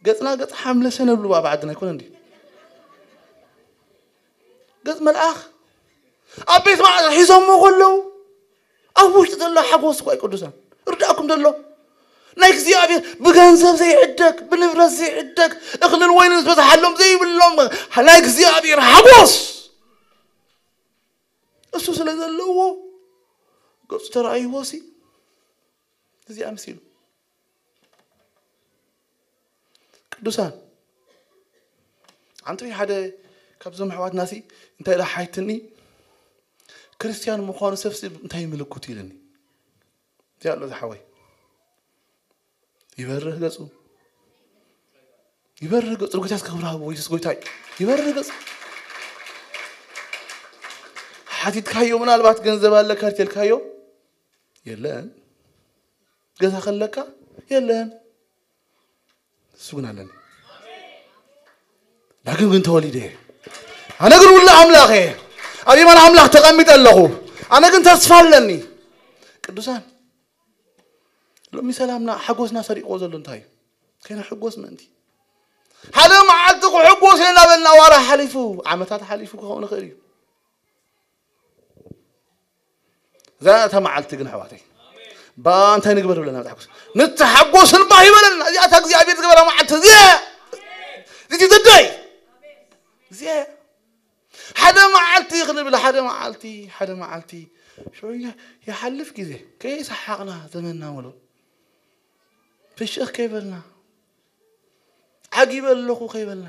ገጽና ገጽ ሓምለሰ ነብሉ ኣብ ዓድና ኣይኮነ እንዲ ገጽ መልኣኽ ኣብ ቤት ማዕረ ሒዞሞ ከለዉ ኣብ ውሽጢ ዘሎ ሓጎስ እኳ እዩ ቅዱሳን ርዳእኩም ዘሎ ናይ እግዚኣብሔር ብገንዘብ ዘይዕደግ ብንብረት ዘይዕደግ እኽልን ወይንን ዝበዝሓሎም ዘይብሎም ናይ እግዚኣብሔር ሓጎስ እሱ ስለ ዘለዎ ገጹ ተረኣይዎ ሲ እዚኣ ምስ ኢሉ ቅዱሳን ኣንቲ ሓደ ካብዞም ኣሕዋትና ሲ እንታይ ኢላ ሓይትኒ ክርስትያን ምዃኑ ሰብሲ እንታይ ምልክቱ ኢልኒ እዚ ኣሎ ዝሓወይ ይበርህ ገጹ ይበርህ ገጹ ንጎይታ እስከ ክብሪ ሃብዎ ኢየሱስ ጎይታ እዩ ይበርህ ገጹ ሓቲትካዮ፣ ምናልባት ገንዘብ ኣለካ ትልካዮ፣ የለን። ገዛ ከለካ፣ የለን። እሱ ግን ኣለኒ። ዳግም ግን ተወሊደ እየ። ኣነ ግን ውሉድ ኣምላኽ እየ። ኣብ የማን ኣምላኽ ተቐሚጠ ኣለኹ። ኣነ ግን ተስፋ ኣለኒ። ቅዱሳን፣ ሎሚ ሰላምና፣ ሓጎስና ሰሪቕዎ ዘሎ እንታይ እዩ? ከይንሕጎስ ምእንቲ። ሓደ መዓልቲ ክሕጎስ እየ እናበልና ዋራ ሓሊፉ፣ ዓመታት ሓሊፉ ክኸውን ይኽእል እዩ። እዛ እታ መዓልቲ ግን፣ ኣሕዋተይ፣ ባ እንታይ ንግበር ብለና? ንተሓጎስ፣ ንተሓጎስ እባ ይበለና። እዚኣታ እግዚኣብሔር ዝገበራ መዓልቲ እዚኣ፣ እዚ ተደይ እዚኣ፣ ሓደ መዓልቲ ክንብል፣ ሓደ መዓልቲ፣ ሓደ መዓልቲ። ሽዑ ይሓልፍ ግዜ፣ ከይሰሓቕና ዘመንና ሙሉእ ፍሽኽ ከይበልና፣ ዓጊበ ኣለኹ ከይበልና፣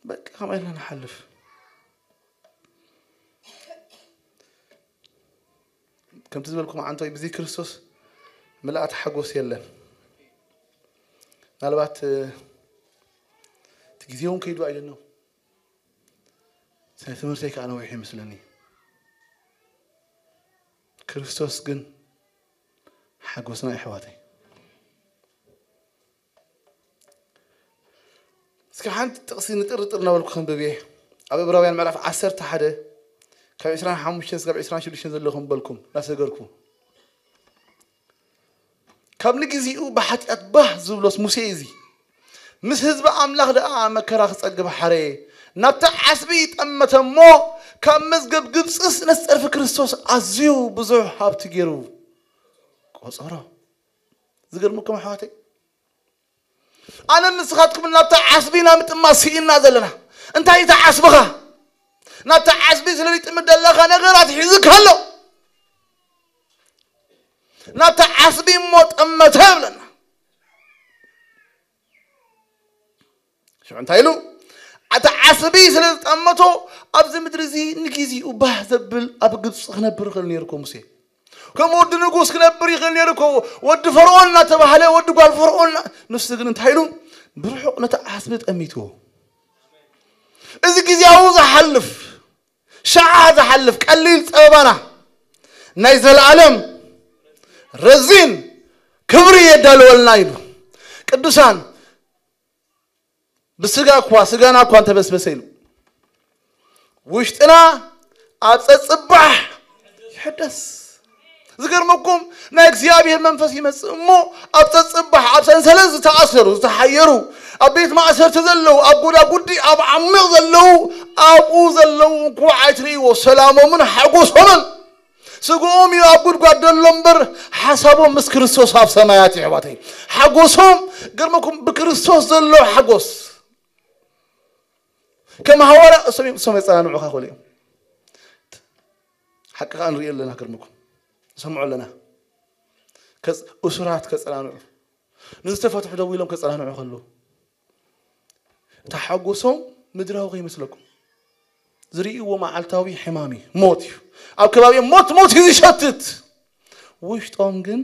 በቃ ከምኣ ኢልና ንሓልፍ። ከምቲ ዝበልኩም፣ ዓንቶይ፣ ብዘይ ክርስቶስ ምልኣት ሓጎስ የለን። ምናልባት፣ እ፣ እቲ ግዜ እውን ከይዱ ኣይደኖ። ስነ ትምህርተይ ከዓ ነዊሑ ይመስለኒ። ክርስቶስ ግን ሓጎስና፣ ኣሕዋተይ። እስኪ ሓንቲ ጥቕሲ ንጥርጥር እናበልኩ ከንብብ እየ። ኣብ ዕብራውያን ምዕራፍ ዓሰርተ ሓደ ካብ ዕስራን ሓሙሽተን እስካብ ዕስራን ሽዱሽተን ዘሎ ከንበልኩም እናሰገርኩ። ካብ ንግዚኡ ብሓጢኣት ባህ ዝብሎስ ሙሴ እዚ ምስ ህዝቢ ኣምላኽ ደኣ መከራ ክጸግብ ሓረየ። ናብቲ ዓስቢ ጠመተ እሞ ካብ መዝገብ ግብጽስ ነቲ ጸርፊ ክርስቶስ ኣዝዩ ብዙሕ ሃብቲ ገይሩ ቆጸሮ። ዝገርመኩም ኣሕዋተይ፣ ኣነ ንስኻትኩም ናብታ ዓስቢ ኢና ምጥማት ስኢንና ዘለና። እንታይ እቲ ዓስብኻ? ናብታ ዓስቢ ስለ ዝጥምት ዘለኻ ነገራት ሒዙካ ኣሎ። ናብታ ዓስቢ እሞ ጠመተ ይብለና። ሽዑ እንታይ ኢሉ? እቲ ዓስቢ ስለ ዝጠመቶ ኣብዚ ምድሪ እዚ ንግዜኡ ባህ ዘብል ኣብ ግብፂ ክነብር ይኽእል ነይሩ እኮ ሙሴ። ከም ወዲ ንጉስ ክነብር ይኽእል ነይሩ እኮ። ወዲ ፈርዖን እናተባህለ፣ ወዲ ጓል ፈርዖን እና-፣ ንሱ ግን እንታይ ኢሉ? ብርሑቕ ነቲ ዓስቢ ጠሚትዎ። እዚ ግዜያዊ ዝሓልፍ፣ ሸዓ ዝሓልፍ ቀሊል ጸበባና ናይ ዘለኣለም ረዚን ክብሪ የዳልወልና ኢሉ። ቅዱሳን፣ ብስጋ እኳ፣ ስጋና እኳ እንተበስበሰ ኢሉ፣ ውሽጥና ኣብ ጸጽባሕ ይሕደስ። ዝገርመኩም፣ ናይ እግዚኣብሔር መንፈስ ይመጽእ እሞ፣ ኣብ ጸጽባሕ፣ ኣብ ሰንሰለት ዝተኣሰሩ፣ ዝተሓየሩ፣ ኣብ ቤት ማእሰርቲ ዘለዉ፣ ኣብ ጎዳጉዲ፣ ኣብ ዓሚቕ ዘለዉ፣ ኣብኡ ዘለዉ እንኳ ኣይትርእይዎ፣ ሰላሞምን ሓጎሶምን። ስግኦም እዩ ኣብ ጉድጓድ ዘሎ እምበር፣ ሓሳቦም ምስ ክርስቶስ ኣብ ሰማያት እዩ፣ ኣሕዋተይ። ሓጎሶም፣ ገርመኩም፣ ብክርስቶስ ዘሎ ሓጎስ። ከም ሃዋርያ እሶም እዮም፣ እሶም የጸናንዑኻ ክብሉ እዮም። ሓቂ ከኣ ንሪኦ ኣለና፣ ገርመኩም። ንሰምዖ ኣለና። ከጽ-፣ እሱራት ከጸናንዑ፣ ንዝተፈትሑ ደው ኢሎም ከጸናንዑ ከለዉ፣ እቲ ሓጎሶም ምድራዊ ከይመስለኩም። ዝርእይዎ መዓልታዊ ሕማም እዩ፣ ሞት እዩ። ኣብ ከባቢኦም ሞት፣ ሞት እዩ ዝሸትት። ውሽጦም ግን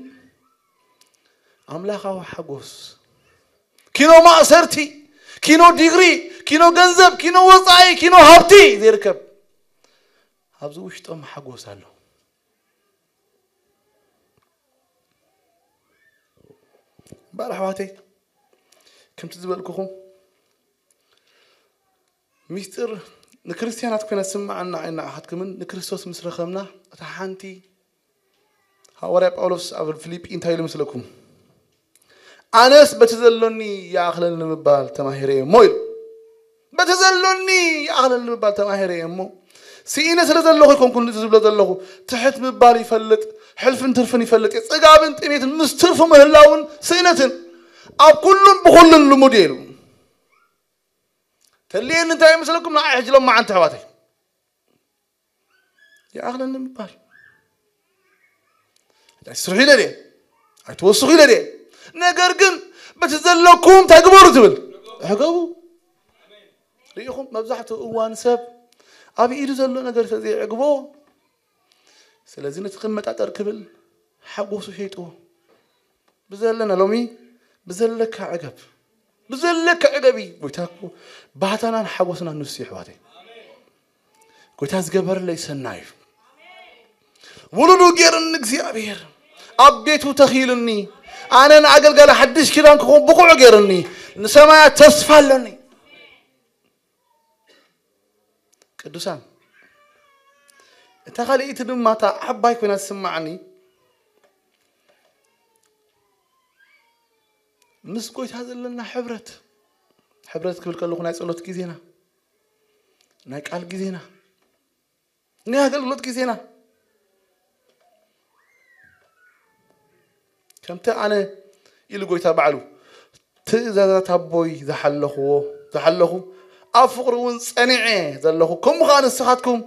ኣምላኻዊ ሓጎስ። ኪኖ ማእሰርቲ፣ ኪኖ ዲግሪ፣ ኪኖ ገንዘብ፣ ኪኖ ወጻኢ፣ ኪኖ ሃብቲ ዘይርከብ፣ ኣብዚ ውሽጦም ሓጎስ ኣሎ። እምበኣር ኣሕዋተይ፣ ከምቲ ዝበልኩኹም፣ ሚስጥር ንክርስትያናት ኮይና ትስምዓና ኣይነዓኻትኩምን፣ ንክርስቶስ ምስ ረኸብና፣ እታ ሓንቲ፣ ሃዋርያ ጳውሎስ ኣብ ፊልጲ እንታይ ኢሉ መስለኩም? ኣነስ በቲ ዘሎኒ ይኣኽለኒ ንምባል ተማሂረ እየ እሞ ኢሉ። በቲ ዘሎኒ ይኣኽለኒ ንምባል ተማሂረ እየ እሞ፣ ስኢነ ስለ ዘለኹ ኣይኮንኩን እዚ ዝብሎ ዘለኹ። ትሕት ምባል ይፈልጥ፣ ሕልፍን ትርፍን ይፈልጥ እየ፣ ጽጋብን ጥሜትን ምስ ትርፉ ምህላውን ስእነትን ኣብ ኩሉን ብኹሉን ልሙድ እየ ኢሉ። ተልየኒ እንታይ ይመስለኩም? ንዓይ ሕጂ ሎማዓንቲ ኣሕዋተይ፣ ይኣኽለኒ ምባል። ኣይትስርሑ ኢለ ድየ? ኣይትወስኹ ኢለ ድየ? ነገር ግን በቲ ዘለኩም እንታይ ግበሩ ትብል? ሕገቡ። ርኢኹም፣ መብዛሕትኡ እዋን ሰብ ኣብ ኢዱ ዘሎ ነገር ተዘይዕግቦ፣ ስለዚ ነቲ ክመጣጠር ክብል ሓጎሱ ሸይጥዎ። ብዘለና ሎሚ፣ ብዘለካ ዕገብ። ብዘለካ ዕገቢ። ጎይታ እኮ ባህታናን ሓጎስናን ንሱ እዩ፣ ኣሕዋተይ። ጎይታ ዝገበረለይ ሰናይ እዩ። ውሉዱ ገይርኒ እግዚኣብሔር፣ ኣብ ቤቱ ተኺልኒ፣ ኣነ ንኣገልጋሊ ሓድሽ ኪዳን ክኸውን ብቑዕ ገይርኒ፣ ንሰማያት ተስፋ ኣለኒ። ቅዱሳን፣ እታ ካልኣይቲ ድማ እታ ዓባይ ኮይና ትስማዓኒ፣ ምስ ጎይታ ዘለና ሕብረት። ሕብረት ክብል ከለኹ ናይ ጸሎት ግዜና፣ ናይ ቃል ግዜና፣ ናይ ኣገልግሎት ግዜና። ከምቲ ኣነ ኢሉ ጎይታ ባዕሉ፣ ትእዛዛት ኣቦይ ዝሓለኽዎ ዝሓለኹ፣ ኣብ ፍቕሪ እውን ጸኒዐ ዘለኹ፣ ከምኡ ኸኣ ንስኻትኩም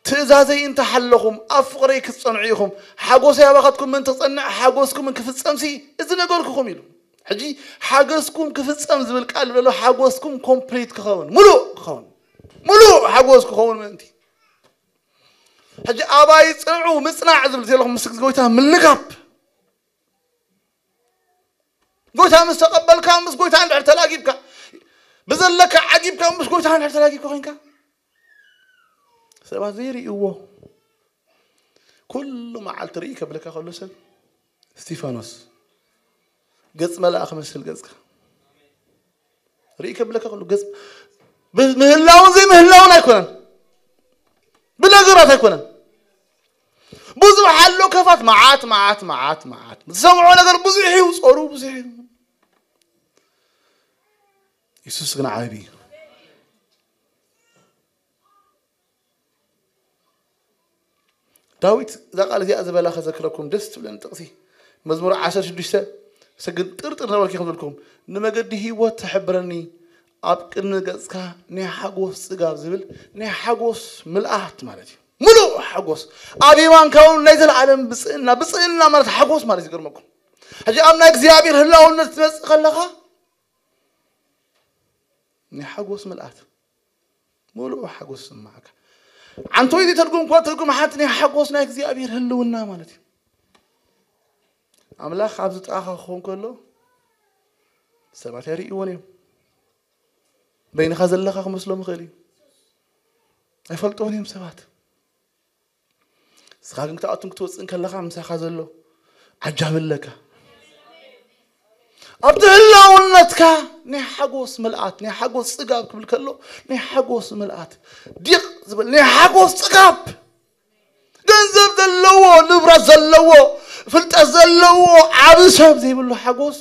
ትእዛዘይ እንተሓለኹም ኣብ ፍቕረይ ክትጸንዑ ኢኹም። ሓጎሰይ ኣባኻትኩም ምእንቲ ክጸንዕ፣ ሓጎስኩም ክፍጸምሲ እዚ ነገርኩኹም ኢሉ። ሕጂ ሓጎስኩም ክፍጸም ዝብል ቃል ዘሎ፣ ሓጎስኩም ኮምፕሊት ክኸውን፣ ሙሉእ ክኸውን፣ ሙሉእ ሓጎስ ክኸውን ምእንቲ። ሕጂ ኣባይ ጽንዑ፣ ምጽናዕ ዝብል ዘለኹም ምስ ጎይታ ምልጋብ። ጎይታ ምስ ተቐበልካ፣ ምስ ጎይታ እንድሕር ተላጊብካ፣ ብዘለካ ዓጊብካ፣ ምስ ጎይታ እንድሕር ተላጊብካ ኮይንካ፣ ሰባት ዘይርእይዎ ኩሉ መዓልቲ ርኢ ከብለካ ከሎ ሰብ፣ እስቲፋኖስ ገጽ መልኣኽ መስል ገጽካ ርኢ ከብለካ ከሎ፣ ገጽ ብ-፣ ምህላውን ዘይምህላውን ኣይኮነን፣ ብነገራት ኣይኮነን። ብዙሕ ኣሎ ከፋት፣ መዓት፣ መዓት፣ መዓት፣ መዓት። ዝሰምዖ ነገር ብዙሕ እዩ፣ ጾሩ ብዙሕ እዩ። የሱስ ግን ዓቢ እዩ። ዳዊት እዛ ቃል እዚኣ ዝበላ ከዘክረኩም ደስ ትብለኒ ጥቕሲ፣ መዝሙር ዓሰርተ ሽዱሽተ፣ ሰግን ጥርጥር ነበርኪ ከም ዝበልኩም፣ "ንመገዲ ህይወት ተሕብረኒ፣ ኣብ ቅድሚ ገጽካ ናይ ሓጎስ ጽጋብ" ዝብል ናይ ሓጎስ ምልኣት ማለት እዩ። ሙሉእ ሓጎስ፣ ኣብ የማንካ እውን ናይ ዘለኣለም ብጽእና። ብጽእና ማለት ሓጎስ ማለት እዩ። ይገርመኩም፣ ሕጂ ኣብ ናይ እግዚኣብሔር ህላውነት ትመጽእ ከለኻ፣ ናይ ሓጎስ ምልኣት፣ ሙሉእ ሓጎስ ዝስምዓካ። ዓንቶ እዚ ትርጉም እኳ፣ ትርጉም ሓንቲ ናይ ሓጎስ ናይ እግዚኣብሔር ህልውና ማለት እዩ። ኣምላኽ ኣብዚ ጥቓኻ ክኸውን ከሎ፣ ሰባት ኣይርእይዎን እዮም። በይንኻ ዘለኻ ክመስሎም ይኽእል እዩ። ኣይፈልጥዎን እዮም ሰባት። ንስኻ ግን ክትኣቱን ክትወፅእን ከለኻ፣ ምሳኻ ዘሎ ዓጃቢ ኣለካ። ኣብቲ ህላውነትካ ናይ ሓጎስ ምልኣት፣ ናይ ሓጎስ ጽጋብ ክብል ከሎ፣ ናይ ሓጎስ ምልኣት፣ ዲቕ ዝበል ናይ ሓጎስ ጽጋብ። ገንዘብ ዘለዎ፣ ንብረት ዘለዎ፣ ፍልጠት ዘለዎ፣ ዓቢ ሰብ ዘይብሉ ሓጎስ፣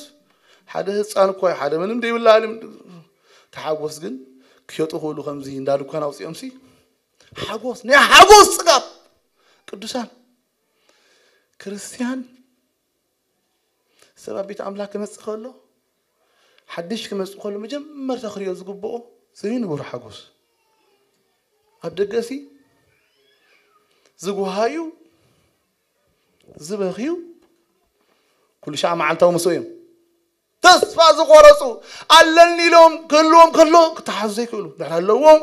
ሓደ ህፃን እኳ፣ ሓደ ምንም ዘይብላ ዓለም፣ ተሓጎስ ግን ክሸጡ ክብሉ ከምዚ እንዳ ድኳን ኣውፂኦምሲ፣ ሓጎስ፣ ናይ ሓጎስ ጽጋብ። ቅዱሳን፣ ክርስትያን ሰብ ኣብ ቤት ኣምላኽ ክመጽእ ከሎ፣ ሓድሽ ክመጽእ ከሎ፣ መጀመርታ ክሪኦ ዝግብኦ ዘይንቡር ሓጎስ። ኣብ ደገሲ ዝጉሃዩ፣ ዝበኽዩ፣ ኩሉ ሻዕ መዓልታዊ ምስኡ እዮም። ተስፋ ዝቆረጹ፣ ኣለኒ ኢሎም ክህልዎም ከሎ ክተሓዙ ዘይክእሉ፣ ድሕሪ ኣለዎም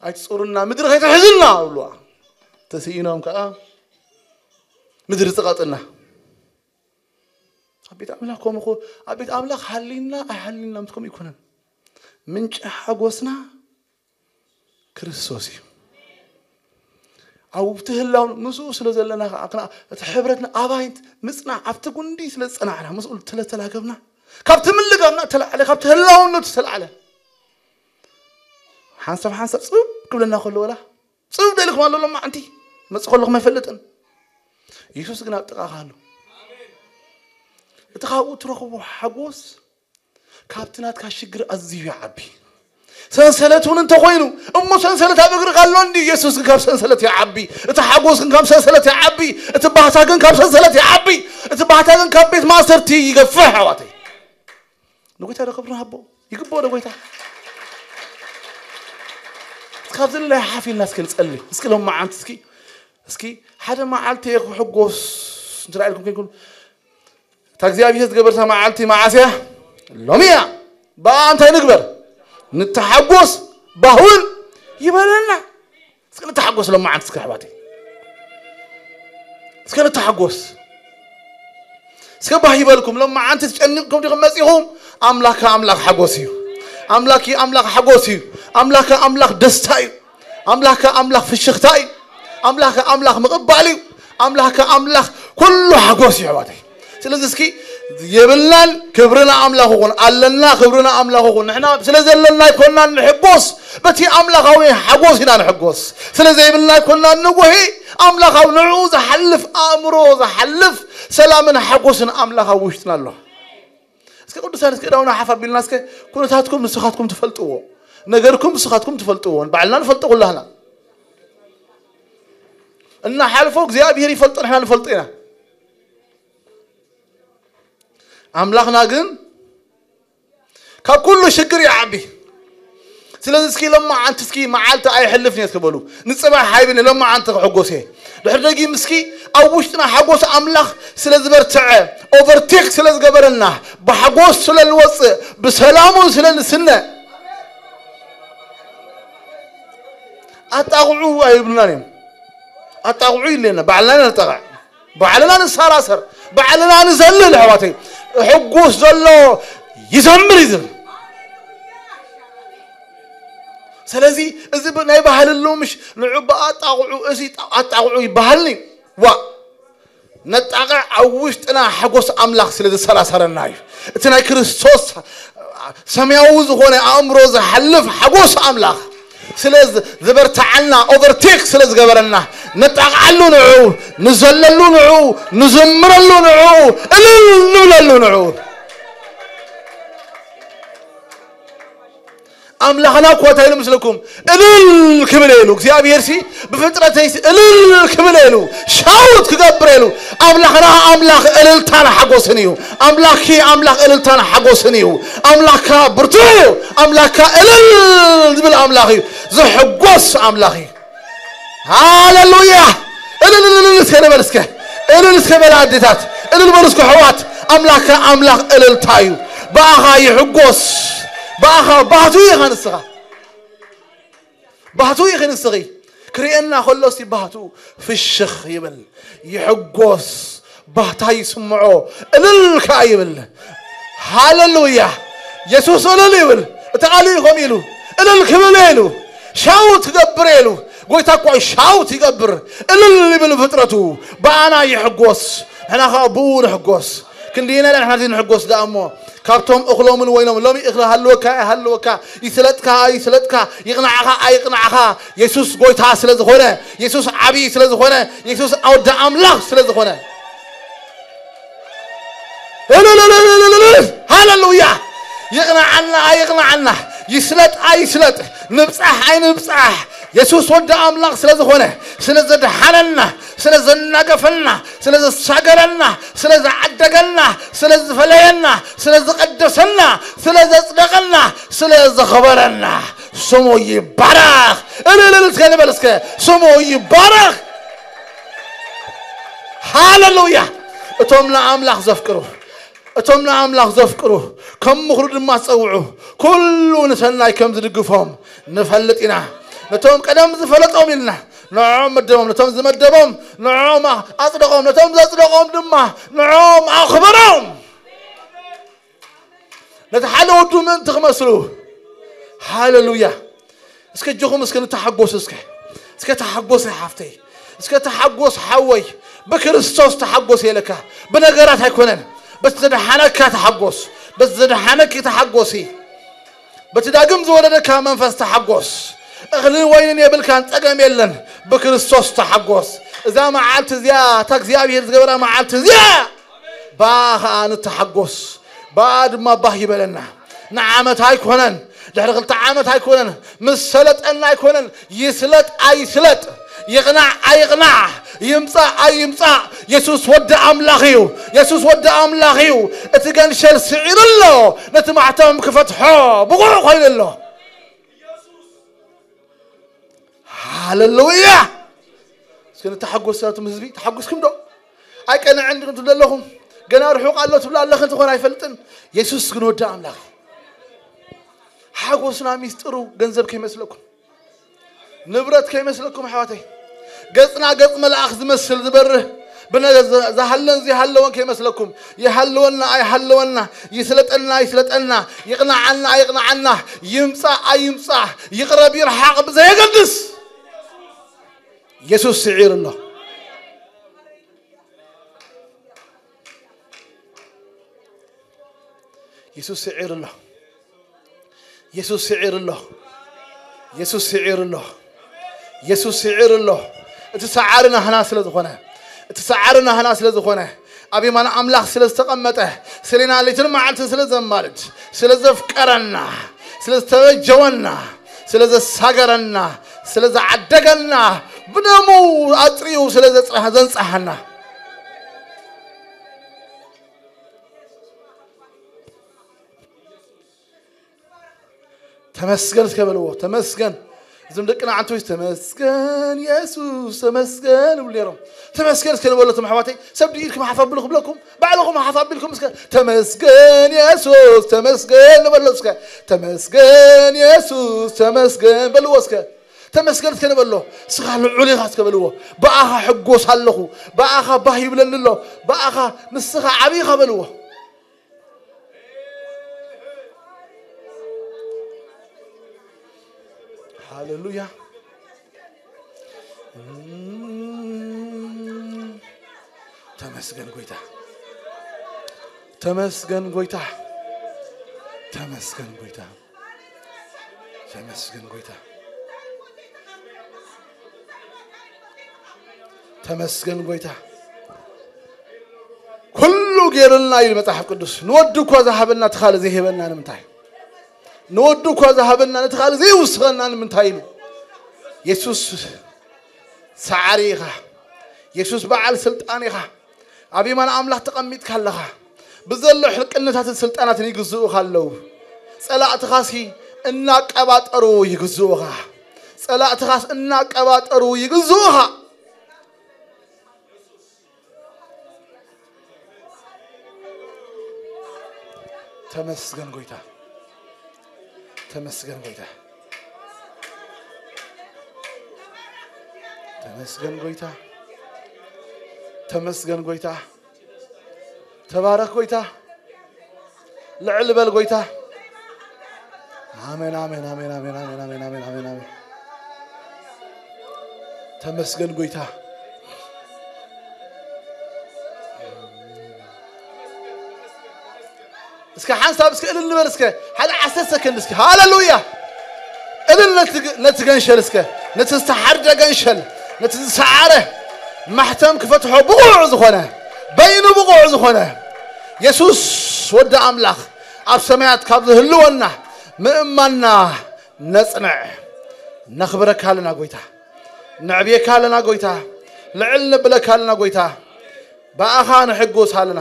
ኣይትጹሩና፣ ምድሪ ከይትሕዙና እብልዋ። ተስኢኖም ከኣ ምድሪ ጽቐጥና። ኣብ ቤት ኣምላኽ ከምኡ ኾ-፣ ኣብ ቤት ኣምላኽ ሃሊና ኣይሃሊና ምስ ከምኡ ኣይኮነን። ምንጪ ሓጎስና ክርስቶስ እዩ። ኣብቲ ህላው ምስኡ ስለ ዘለና ከኣ፣ ክና-፣ እቲ ሕብረትና ኣባይት ምጽናዕ ኣብቲ ጉንዲ ስለ ዝጸናዕና፣ ምስኡ ስለ ተላገብና፣ ካብቲ ምልጋብና ተላዕለ፣ ካብቲ ህላውነቱ ተላዕለ። ሓንሳብ ሓንሳብ ጽብ ክብለና ከሎ፣ ወላ ጽብ ደልኩም ኣሎ፣ ሎማዓንቲ መጽእ ከለኹም ኣይፈልጥን። የሱስ ግን ኣብ ጥቓኻ ኣሎ። እቲ ካብኡ ትረኽቦ ሓጎስ ካብቲ ናትካ ሽግር ኣዝዩ ይዓቢ። ሰንሰለት እውን እንተኾይኑ፣ እሞ ሰንሰለት ኣብ እግርኻ ኣሎ እንዲ፣ የሱስ ግን ካብ ሰንሰለት ይዓቢ። እቲ ሓጎስ ግን ካብ ሰንሰለት ይዓቢ። እቲ ባህታ ግን ካብ ሰንሰለት ይዓቢ። እቲ ባህታ ግን ካብ ቤት ማእሰርቲ ይገፍሕ፣ ኣሕዋተይ። ንጎይታ ዶ ክብሪ ንሃቦ? ይግብኦ ዶ ጎይታ? እስኪ ካብዚ ንላይ ሓፍ ኢልና እስኪ ንጸሊ። እስኪ ሎም መዓልቲ እስኪ፣ እስኪ ሓደ መዓልቲ እየ ክሕጎስ እንተ ኢልኩም ኮይንኩም፣ እታ እግዚኣብሔር ዝገበርታ መዓልቲ መዓስ እያ? ሎሚ እያ። ብኣ እንታይ ንግበር? ንተሓጎስ፣ ባህውን ይበለና። እስኪ ንተሓጎስ ሎም መዓልቲ እስኪ ኣሕዋተይ። እስኪ ንተሓጎስ። እስኪ ባህ ይበልኩም። ሎም መዓልቲ ተጨኒቕኩም ዲኹም መጺኹም? ኣምላኽ ኣምላኽ ሓጎስ እዩ። ኣምላኽ ኣምላኽ ሓጎስ እዩ። ኣምላኽ ኣምላኽ ደስታ እዩ። ኣምላኽ ከኣ ኣምላኽ ፍሽኽታ እዩ። ኣምላኽ ከኣ ኣምላኽ ምቕባል እዩ። ኣምላኽ ከኣ ኣምላኽ ኩሉ ሓጎስ እዩ ኣሕዋተይ። ስለዚ እስኪ የብልናን፣ ክብርና ኣምላኽ ይኹን። ኣለና፣ ክብርና ኣምላኽ ይኹን። ንሕና ስለ ዘለና ኣይኮንናን ንሕጎስ፣ በቲ ኣምላኻዊ ሓጎስ ኢና ንሕጎስ። ስለ ዘይብልና ኣይኮንናን ንጉሂ፣ ኣምላኻዊ ንዕኡ ዝሓልፍ ኣእምሮ ዝሓልፍ ሰላምን ሓጎስን ኣምላኽ ኣብ ውሽጥና ኣሎ። እስከ ቅዱሳን እስከ ዳውና ሓፍ ኣቢልና እስከ ኩነታትኩም ንስኻትኩም ትፈልጥዎ፣ ነገርኩም ንስኻትኩም ትፈልጥዎ፣ ባዕልና ንፈልጦ ኩላህና። እናሓልፎ እግዚኣብሔር ይፈልጦ፣ ንሕና ንፈልጦ ኢና። ኣምላኽና ግን ካብ ኩሉ ሽግር ይዓቢ። ስለዚ እስኪ ሎማዓንቲ እስኪ መዓልቲ ኣይሕልፍን እየ እስኪ በሉ። ንጽባሕ ሃይብን ሎማዓንቲ ክሕጎስ እየ። ድሕሪ ደጊም እስኪ ኣብ ውሽጥና ሓጎስ ኣምላኽ ስለ ዝበርትዐ፣ ኦቨርቴክ ስለ ዝገበረና፣ ብሓጎስ ስለ ንወጽእ፣ ብሰላሙ ስለ ንስነ፣ ኣጣቕዑ ኣይብሉናን እዮም። ኣጣቕዑ ይለና፣ ባዕልና ኢና ነጣቕዕ። ባዕልና ንሰራሰር፣ ባዕልና ንዘልል ኣሕዋተይ። ሕጉስ ዘሎ ይዘምር እዩ ዝብል። ስለዚ እዚ ብ-፣ ናይ ባህሊ ኣሎ ምሽ ንዑ ብኣጣቕዑ፣ እዚ ኣጣቕዑ ይበሃልኒ። ዋ፣ ነጣቕዕ ኣብ ውሽጥና ሓጎስ ኣምላኽ ስለ ዝሰራሰረና እዩ። እቲ ናይ ክርስቶስ ሰማያዊ ዝኾነ ኣእምሮ ዝሓልፍ ሓጎስ ኣምላኽ ስለ ዝ-፣ ዝበርትዓልና፣ ኦቨርቴክ ስለ ዝገበረና፣ ነጣቕዓሉ ንዑ፣ ንዘለሉ ንዑ፣ ንዘምረሉ ንዑ፣ እልል ንብለሉ ንዑ። ኣምላኽና እኮ እንታይ ኢሉ ምስልኩም? እልል ክብል ኢሉ። እግዚኣብሔር ሲ ብፍጥረተይ ሲ እልል ክብል ኢሉ። ሻውት ክገብር ኢሉ። ኣምላኽና ኣምላኽ እልልታን ሓጎስን እዩ። ኣምላኽኪ ኣምላኽ እልልታን ሓጎስን እዩ። ኣምላኽካ ብርቱዕ እዩ። ኣምላኽካ እልል ዝብል ኣምላኽ እዩ። ዝሕጎስ ኣምላኽ እዩ። ሃሌሉያ! እልል እልል እልል እስከ ንበል እስከ። እልል እስከ በላ ኣዴታት። እልል በሉ እስከ ኣሕዋት። ኣምላኽካ ኣምላኽ እልልታ እዩ። ብኣኻ ይሕጎስ። ብኣኻ ባህቱ ኢኻ ንስኻ። ባህቱ ኢኺ ንስኺ። ክርእየና ከሎ እስቲ ባህቱ ፍሽኽ ይብል። ይሕጎስ። ባህታ ይስምዖ። እልል ከኣ ይብል። ሃሌሉያ! የሱስ እልል ይብል። እቲ ቃሉ እዩ ከምኡ ኢሉ። እልል ክብል ኢሉ። ሻውት ክገብር ኢሉ። ጎይታ እኮ ሻውት ይገብር። እልል ይብል ፍጥረቱ። ብኣና ይሕጎስ። ንሕና ከኣ ብኡ ንሕጎስ። ክንደየናይ ኢና ንሕና ንሕጎስ ደኣ እሞ? ካብቶም እኽሎምን ወይኖም። ሎሚ እኽሊ ሃልወካ ኣይሃልወካ፣ ይስለጥካ ኣይስለጥካ፣ ይቕናዕኻ ኣይቕናዕኻ፣ የሱስ ጎይታ ስለ ዝኾነ፣ የሱስ ዓብዪ ስለ ዝኾነ፣ የሱስ ወዲ ኣምላኽ ስለ ዝኾነ። እልልልልልልል! ሃሌሉያ! ይቕናዓና ኣይቕናዓና፣ ይስለጥ ኣይስለጥ፣ ንብጻሕ ኣይንብጻሕ፣ የሱስ ወዲ ኣምላኽ ስለ ዝኾነ፣ ስለ ዘድሓነና፣ ስለ ዘናገፈና፣ ስለ ዘሳገረና፣ ስለ ዝዓደገና፣ ስለ ዝፈለየና፣ ስለ ዝቐደሰና፣ ስለ ዘጽደቐና፣ ስለ ዘኽበረና ስሙ ይባረኽ። እልልል እስከ ንበል እስከ፣ ስሙ ይባረኽ። ሃሌሉያ። እቶም ንኣምላኽ ዘፍቅሩ፣ እቶም ንኣምላኽ ዘፍቅሩ፣ ከም ምኽሩ ድማ ዝጸውዑ፣ ኩሉ ንሰናይ ከም ዝድግፎም ንፈልጥ ኢና። ነቶም ቀደም ዝፈለጦም ኢልና፣ ንዕኦም መደቦም፣ ነቶም ዝመደቦም፣ ንዕኦም ኣጽደቖም፣ ነቶም ዘጽደቖም ድማ፣ ንዕኦም ኣኽበሮም። ነቲ ሓደ ወዱ ምእንቲ ክመስሉ። ሃሌሉያ። እስከ እጆኹም እስከ ንተሓጎስ እስከ። እስከ ተሓጎስ ሓፍተይ። እስከ ተሓጎስ ሓወይ። ብክርስቶስ ተሓጎስ የለካ። ብነገራት ኣይኮነን። በቲ ዘድሓነካ ተሓጎስ። በቲ ዘድሓነኪ ተሓጎሲ። በቲ ዳግም ዝወለደካ መንፈስ ተሓጎስ። እኽልን ወይንን የብልካን፣ ጸገም የለን። ብክርስቶስ ተሓጎስ። እዛ መዓልቲ እዚኣ፣ እታ እግዚኣብሔር ዝገበራ መዓልቲ እዚኣ፣ ብኣ ኸኣ ንተሓጎስ። ብኣ ድማ ባህ ይበለና። ንዓመት ኣይኮነን፣ ድሕሪ ክልተ ዓመት ኣይኮነን፣ ምስ ሰለጠና ኣይኮነን፣ ይስለጥ ኣይስለጥ፣ ይቕናዕ ኣይቕናዕ፣ ይምጻእ ኣይምጻእ፣ የሱስ ወዲ ኣምላኽ እዩ። የሱስ ወዲ ኣምላኽ እዩ። እቲ ገንሸል ስዒሩ ኣሎ፣ ነቲ ማሕተም ክፈትሖ ብቑዕ ኮይኑ ኣሎ። ሃሌሉያ። እስኪ ንተሓጎስ፣ ናቱም ህዝቢ፣ ተሓጉስኩም ዶ? ኣይቀንዐን ዲኹም ትብሉ ኣለኹም? ገና ርሑቕ ኣሎ ትብሉ ኣለኽን ትኾን ኣይፈልጥን። የሱስ ግን ወዲ ኣምላኽ እዩ። ሓጎስና ሚስጥሩ ገንዘብ ከይመስለኩም፣ ንብረት ከይመስለኩም ኣሕዋተይ። ገጽና ገጽ መልኣኽ ዝመስል ዝበርህ፣ ብነ-፣ ዝሃለን ዘይሃለወን ከይመስለኩም። ይሃለወና ኣይሃለወና፣ ይስለጠና ኣይስለጠና፣ ይቕንዓና ኣይቕንዓና፣ ይምጻእ ኣይምጻእ፣ ይቕረብ ይርሓቕ ብዘየገድስ፣ የሱስ ስዒሩ ኣሎ። የሱስ ስዒሩ ኣሎ። የሱስ ስዒሩ ኣሎ። የሱስ ስዒሩ ኣሎ። የሱስ ስዒሩ ኣሎ። እቲ ሰዓሪ ናህና ስለ ዝኾነ፣ እቲ ሰዓሪ ናህና ስለ ዝኾነ፣ ኣብ የማን ኣምላኽ ስለ ዝተቐመጠ፣ ስሌና ለይትን መዓልትን ስለ ዘማልድ፣ ስለ ዘፍቀረና፣ ስለ ዝተበጀወና፣ ስለ ዘሳገረና፣ ስለ ዝዓደገና፣ ብደሙ ኣጽርዩ ስለ ዘጽረሃ-፣ ዘንጽሃና። ተመስገን እስከ በልዎ፣ ተመስገን። እዞም ደቅና ዓንቶች ተመስገን የሱስ ተመስገን ይብሉ ነይሮም። ተመስገን እስከ ንበሎ እቶም ኣሕዋተይ፣ ሰብ ድኢድኩም ሓፍ ኣብሉ ክብለኩም፣ ባዕልኹም ሓፍ ኣቢልኩም እስከ ተመስገን የሱስ ተመስገን ንበሎ እስከ። ተመስገን የሱስ ተመስገን በልዎ እስከ። ተመስገን እስከ ንበሎ። እስኻ ልዑል ኢኻ እስከ በልዎ። ብኣኻ ሕጎስ ኣለኹ፣ ብኣኻ ባህ ይብለኒ ኣሎ፣ ብኣኻ ንስኻ ዓብዪ ኢኻ በልዎ። ሃሌሉያ። ተመስገን ጎይታ፣ ተመስገን ጎይታ፣ ተመስገን ጎይታ፣ ተመስገን ጎይታ፣ ተመስገን ጎይታ። ኩሉ ጌርልና እዩ መጽሓፍ ቅዱስ። ንወዱ እኳ ዝሃበና እቲ ካልእ ዘይህበና ንምንታይ? ንወዱ እኳ ዝሃበና ነቲ ካልእ ዘይውስኸና ንምንታይ ኢሉ? የሱስ ሰዓሪ ኢኻ። የሱስ በዓል ስልጣን ኢኻ። ኣብ የማን ኣምላኽ ተቐሚጥካ ኣለኻ። ብዘሎ ሕልቅነታትን ስልጣናትን ይግዝኡኻ ኣለዉ። ጸላእትኻሲ እናቀባጠሩ ይግዝኡኻ። ጸላእትኻስ እናቀባጠሩ ይግዝኡኻ። ተመስገን ጎይታ፣ ተመስገን ጎይታ፣ ተመስገን ጎይታ፣ ተመስገን ጎይታ። ተባረክ ጎይታ። ልዕል በል ጎይታ። ኣሜን፣ ኣሜን፣ ኣሜን፣ ኣሜን፣ ኣሜን፣ ኣሜን፣ ኣሜን፣ ኣሜን፣ ኣሜን። ተመስገን ጎይታ። እስከ ሓንሳብ እስከ እልል ንበል እስከ ሓደ ዓሰርተ ሰከንድ እስከ ሃሌሉያ። እልል ነቲ፣ ነቲ ገንሸል እስከ፣ ነቲ ዝተሓርደ ገንሸል፣ ነቲ ዝሰዓረ ማሕተም ክፈትሖ ብቑዕ ዝኾነ፣ በይኑ ብቑዕ ዝኾነ የሱስ ወዲ ኣምላኽ ኣብ ሰማያት ካብ ዝህልወና ምእማንና ነጽንዕ። ነኽብረካ ኣለና ጎይታ፣ ነዕብየካ ኣለና ጎይታ፣ ልዕል ነብለካ ኣለና ጎይታ። ብኣኻ ንሕጎስ ኣለና፣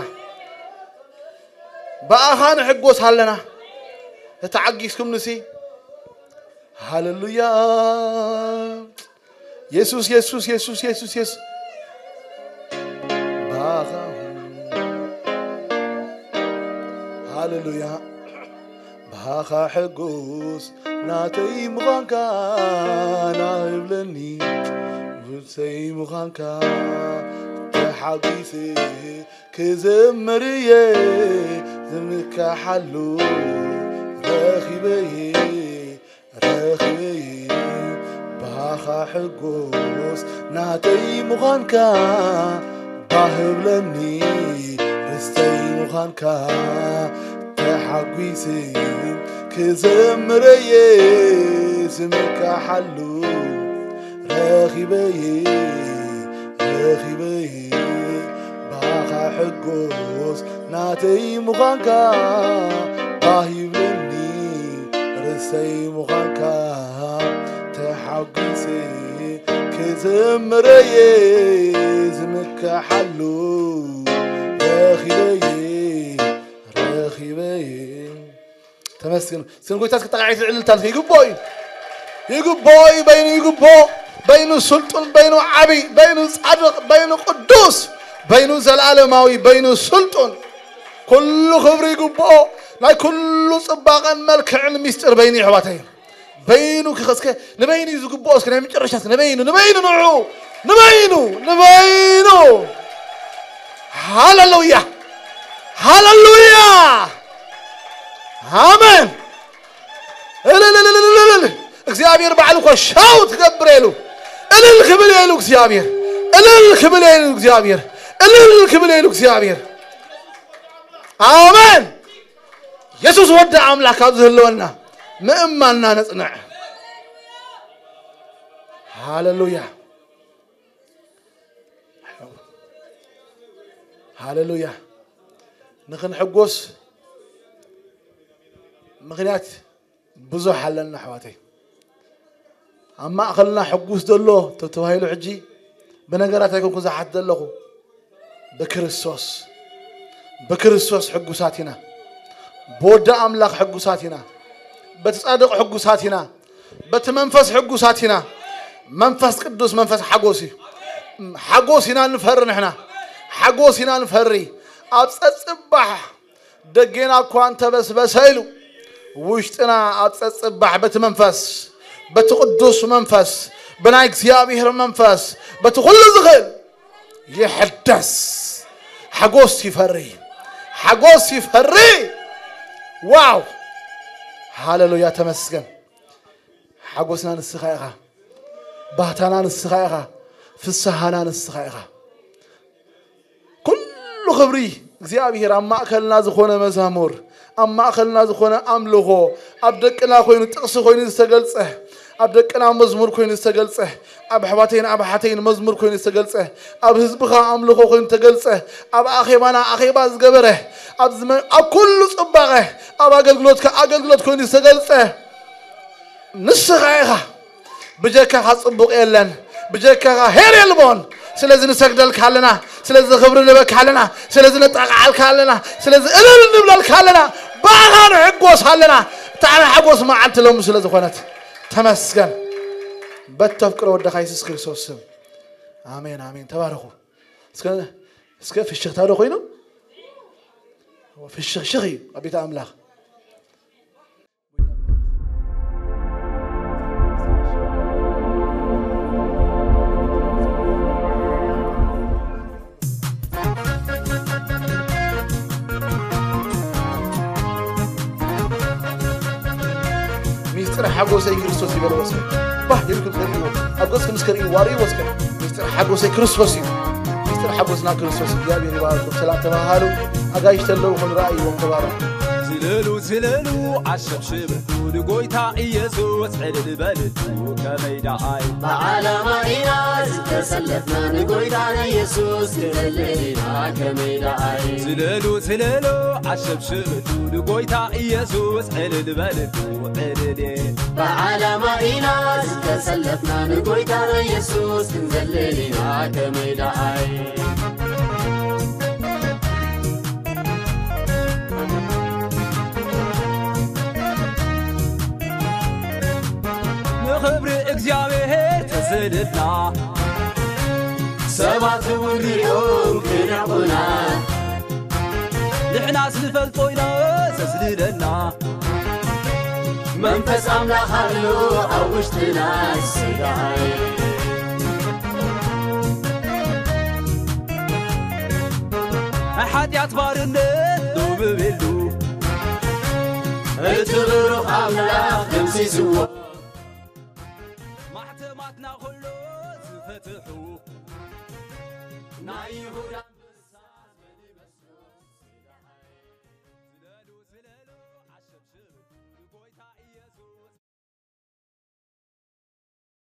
ብኣኻ ንሕጎስ ኣለና። ተተዓጊስኩም ንሲ ሃሌሉያ። የሱስ፣ የሱስ፣ የሱስ፣ የሱስ፣ የሱስ። ብኣኻ ሃሌሉያ። ብኣኻ ሕጉስ ናተይ ምዃንካ ናህብለኒ፣ ብሰይ ምዃንካ ተሓጒሰ ክዘምር እየ፣ ዝምካሓሉ ረኺበየ። ረኺበ ብሃኻ ሕጎስ ናተይ ምዃንካ፣ ባህ ብለኒ ርስተይ ምዃንካ። ተሓጒሰ ክዘምረየ ስምካ ሓሉ ረኺበየ፣ ረኺበየ ብሃኻ ሕጎስ ናተይ ምዃንካ። ባህ ይብለኒ ርሰይ ምዃንካ። ተሓጒሰ ክዝምረየ ዝምካሓሉ ረኺበየ፣ ረኺበየ። ተመስገን። ስም ጎይታ እስኪ ጠቓዒት ዕልልታ እስኪ ይግብኦ እዩ። ይግብኦ እዩ፣ በይኑ ይግብኦ። በይኑ ስልጡን፣ በይኑ ዓቢ፣ በይኑ ጻድቕ፣ በይኑ ቅዱስ፣ በይኑ ዘለኣለማዊ፣ በይኑ ስልጡን። ኩሉ ክብሪ ይግብኦ። ናይ ኩሉ ጽባቐን መልክዕን ሚስጥር በይኑ እዩ ኣሕዋተይ። በይኑ ክኸስከ ንበይኑ እዩ ዝግብኦ። እስከ ናይ መጨረሻ እስከ ንበይኑ፣ ንበይኑ ንዑ፣ ንበይኑ፣ ንበይኑ። ሃሌሉያ፣ ሃሌሉያ፣ ኣሜን። እልልልልልልል። እግዚኣብሔር ባዕሉ እኮ ሻው ትገብር ኢሉ። እልል ክብል የሉ እግዚኣብሔር፣ እልል ክብል የሉ እግዚኣብሔር፣ እልል ክብል የሉ እግዚኣብሔር። ኣሜን። የሱስ ወዲ ኣምላኽ ካብ ዝህልወና ምእማንና ነጽንዕ። ሃሌሉያ፣ ሃሌሉያ። ንኽንሕጎስ ምኽንያት ብዙሕ ኣለና ኣሕዋተይ። ኣብ ማእኸልና ሕጉስ ዘሎ ተተባሂሉ ሕጂ ብነገራት ኣይኮንኩ ዝሓት ዘለኹ፣ ብክርስቶስ፣ ብክርስቶስ ሕጉሳት ኢና። ብወዲ ኣምላኽ ሕጉሳት ኢና። በቲ ጻድቕ ሕጉሳት ኢና። በቲ መንፈስ ሕጉሳት ኢና። መንፈስ ቅዱስ መንፈስ ሓጎስ እዩ። ሓጎስ ኢና ንፈሪ ንሕና። ሓጎስ ኢና ንፈሪ። ኣብ ጸጽባሕ ደጌና እኳ እንተበስበሰ ኢሉ፣ ውሽጥና ኣብ ጸጽባሕ በቲ መንፈስ፣ በቲ ቅዱስ መንፈስ፣ ብናይ እግዚኣብሔር መንፈስ፣ በቲ ኩሉ ዝኽእል ይሕደስ። ሓጎስ ይፈሪ፣ ሓጎስ ይፈሪ። ዋው! ሃሌሉያ፣ ተመስገን። ሓጎስና ንስኻ ኢኻ፣ ባህታና ንስኻ ኢኻ፣ ፍስሃና ንስኻ ኢኻ። ኩሉ ክብሪ እግዚኣብሔር ኣብ ማእከልና ዝኾነ መዛሙር፣ ኣብ ማእከልና ዝኾነ ኣምልኾ፣ ኣብ ደቅና ኮይኑ ጥቕሲ ኮይኑ ዝተገልጸ፣ ኣብ ደቅና መዝሙር ኮይኑ ዝተገልጸ፣ ኣብ ኣሕዋተይን ኣብ ኣሓተይን መዝሙር ኮይኑ ዝተገልጸ፣ ኣብ ህዝብኻ ኣምልኾ ኮይኑ ዝተገልጸ፣ ኣብ ኣኼባና ኣኼባ ዝገበረ፣ ኣብ ዝመ-፣ ኣብ ኩሉ ጽባቐ፣ ኣብ ኣገልግሎትካ ኣገልግሎት ኮይኑ ዝተገልጸ ንስኻ ኢኻ። ብጀካኻ ጽቡቕ የለን፣ ብጀካኻ ሄር የልቦን። ስለዚ ንሰግደልካ ኣለና፣ ስለዚ ክብሪ ንበካ ኣለና፣ ስለዚ ነጣቕዓልካ ኣለና፣ ስለዚ እልል ንብለልካ ኣለና፣ ብኣኻ ንሕጎስ ኣለና። እታ ናይ ሓጎስ መዓልቲ ሎሚ ስለ ዝኾነት ተመስገን። በተፍቅሮ ወድኻ የሱስ ክርስቶስ ስም ኣሜን፣ ኣሜን። ተባረኹ። እስከ፣ እስከ ፍሽኽታ ዶ ኮይኑ? ፍሽኽሽኽ እዩ ኣቤት ኣምላኽ። ሚስጥር ሓጎሰይ ክርስቶስ ይበልዎ እስከ። ባህ ኢልኩም ዘርእዎ፣ ኣብ ገጽኩም እስከ ርእይዎ፣ ኣርእይዎ እስከ። ሚስጥር ሓጎሰይ ክርስቶስ እዩ። ሚስጥር ሓጎስና ክርስቶስ። እግዚኣብሔር ይባርኩም። ሰላም ተባሃሉ። ኣጋይሽ ተለዉ ኹን ረኣይዎም ተባረኹ። ዝለሉ ዝለሉ ዓሸብሽብሉ ንጎይታ ኢየሱስ ዕልል በልሉ ከመይ ደኣይ። ብዓላማ ኢና ዝተሰለፍና ንጎይታ ንኢየሱስ ክንዘልል ኢና ከመይ ደኣይ። ዝለሉ ዝለሉ ዓሸብሽብሉ ንጎይታ ኢየሱስ ዕልል በልሉ ዕልል። ብዓላማ ኢና ዝተሰለፍና ንጎይታ ንኢየሱስ ክንዘልል ኢና ከመይ ደኣይ። ንኽብሪ እግዚኣብሔር ተዘለልና ሰባት እውን ሪኦም ክንዕቑና። ንሕናስ ንፈልጦ ኢና ዘዝልለና መንፈስ ኣምላኽ ኣሎ ኣብ ውሽጥና። እሰይ ደኣይ። ናይ ሓጢኣት ባርነት ደው በሉ። እቲ ብሩኽ ኣምላኽ ደምሲስዎ። ማሕተማትና ኩሉ ዝፈትሑ ናይ ይሁዳ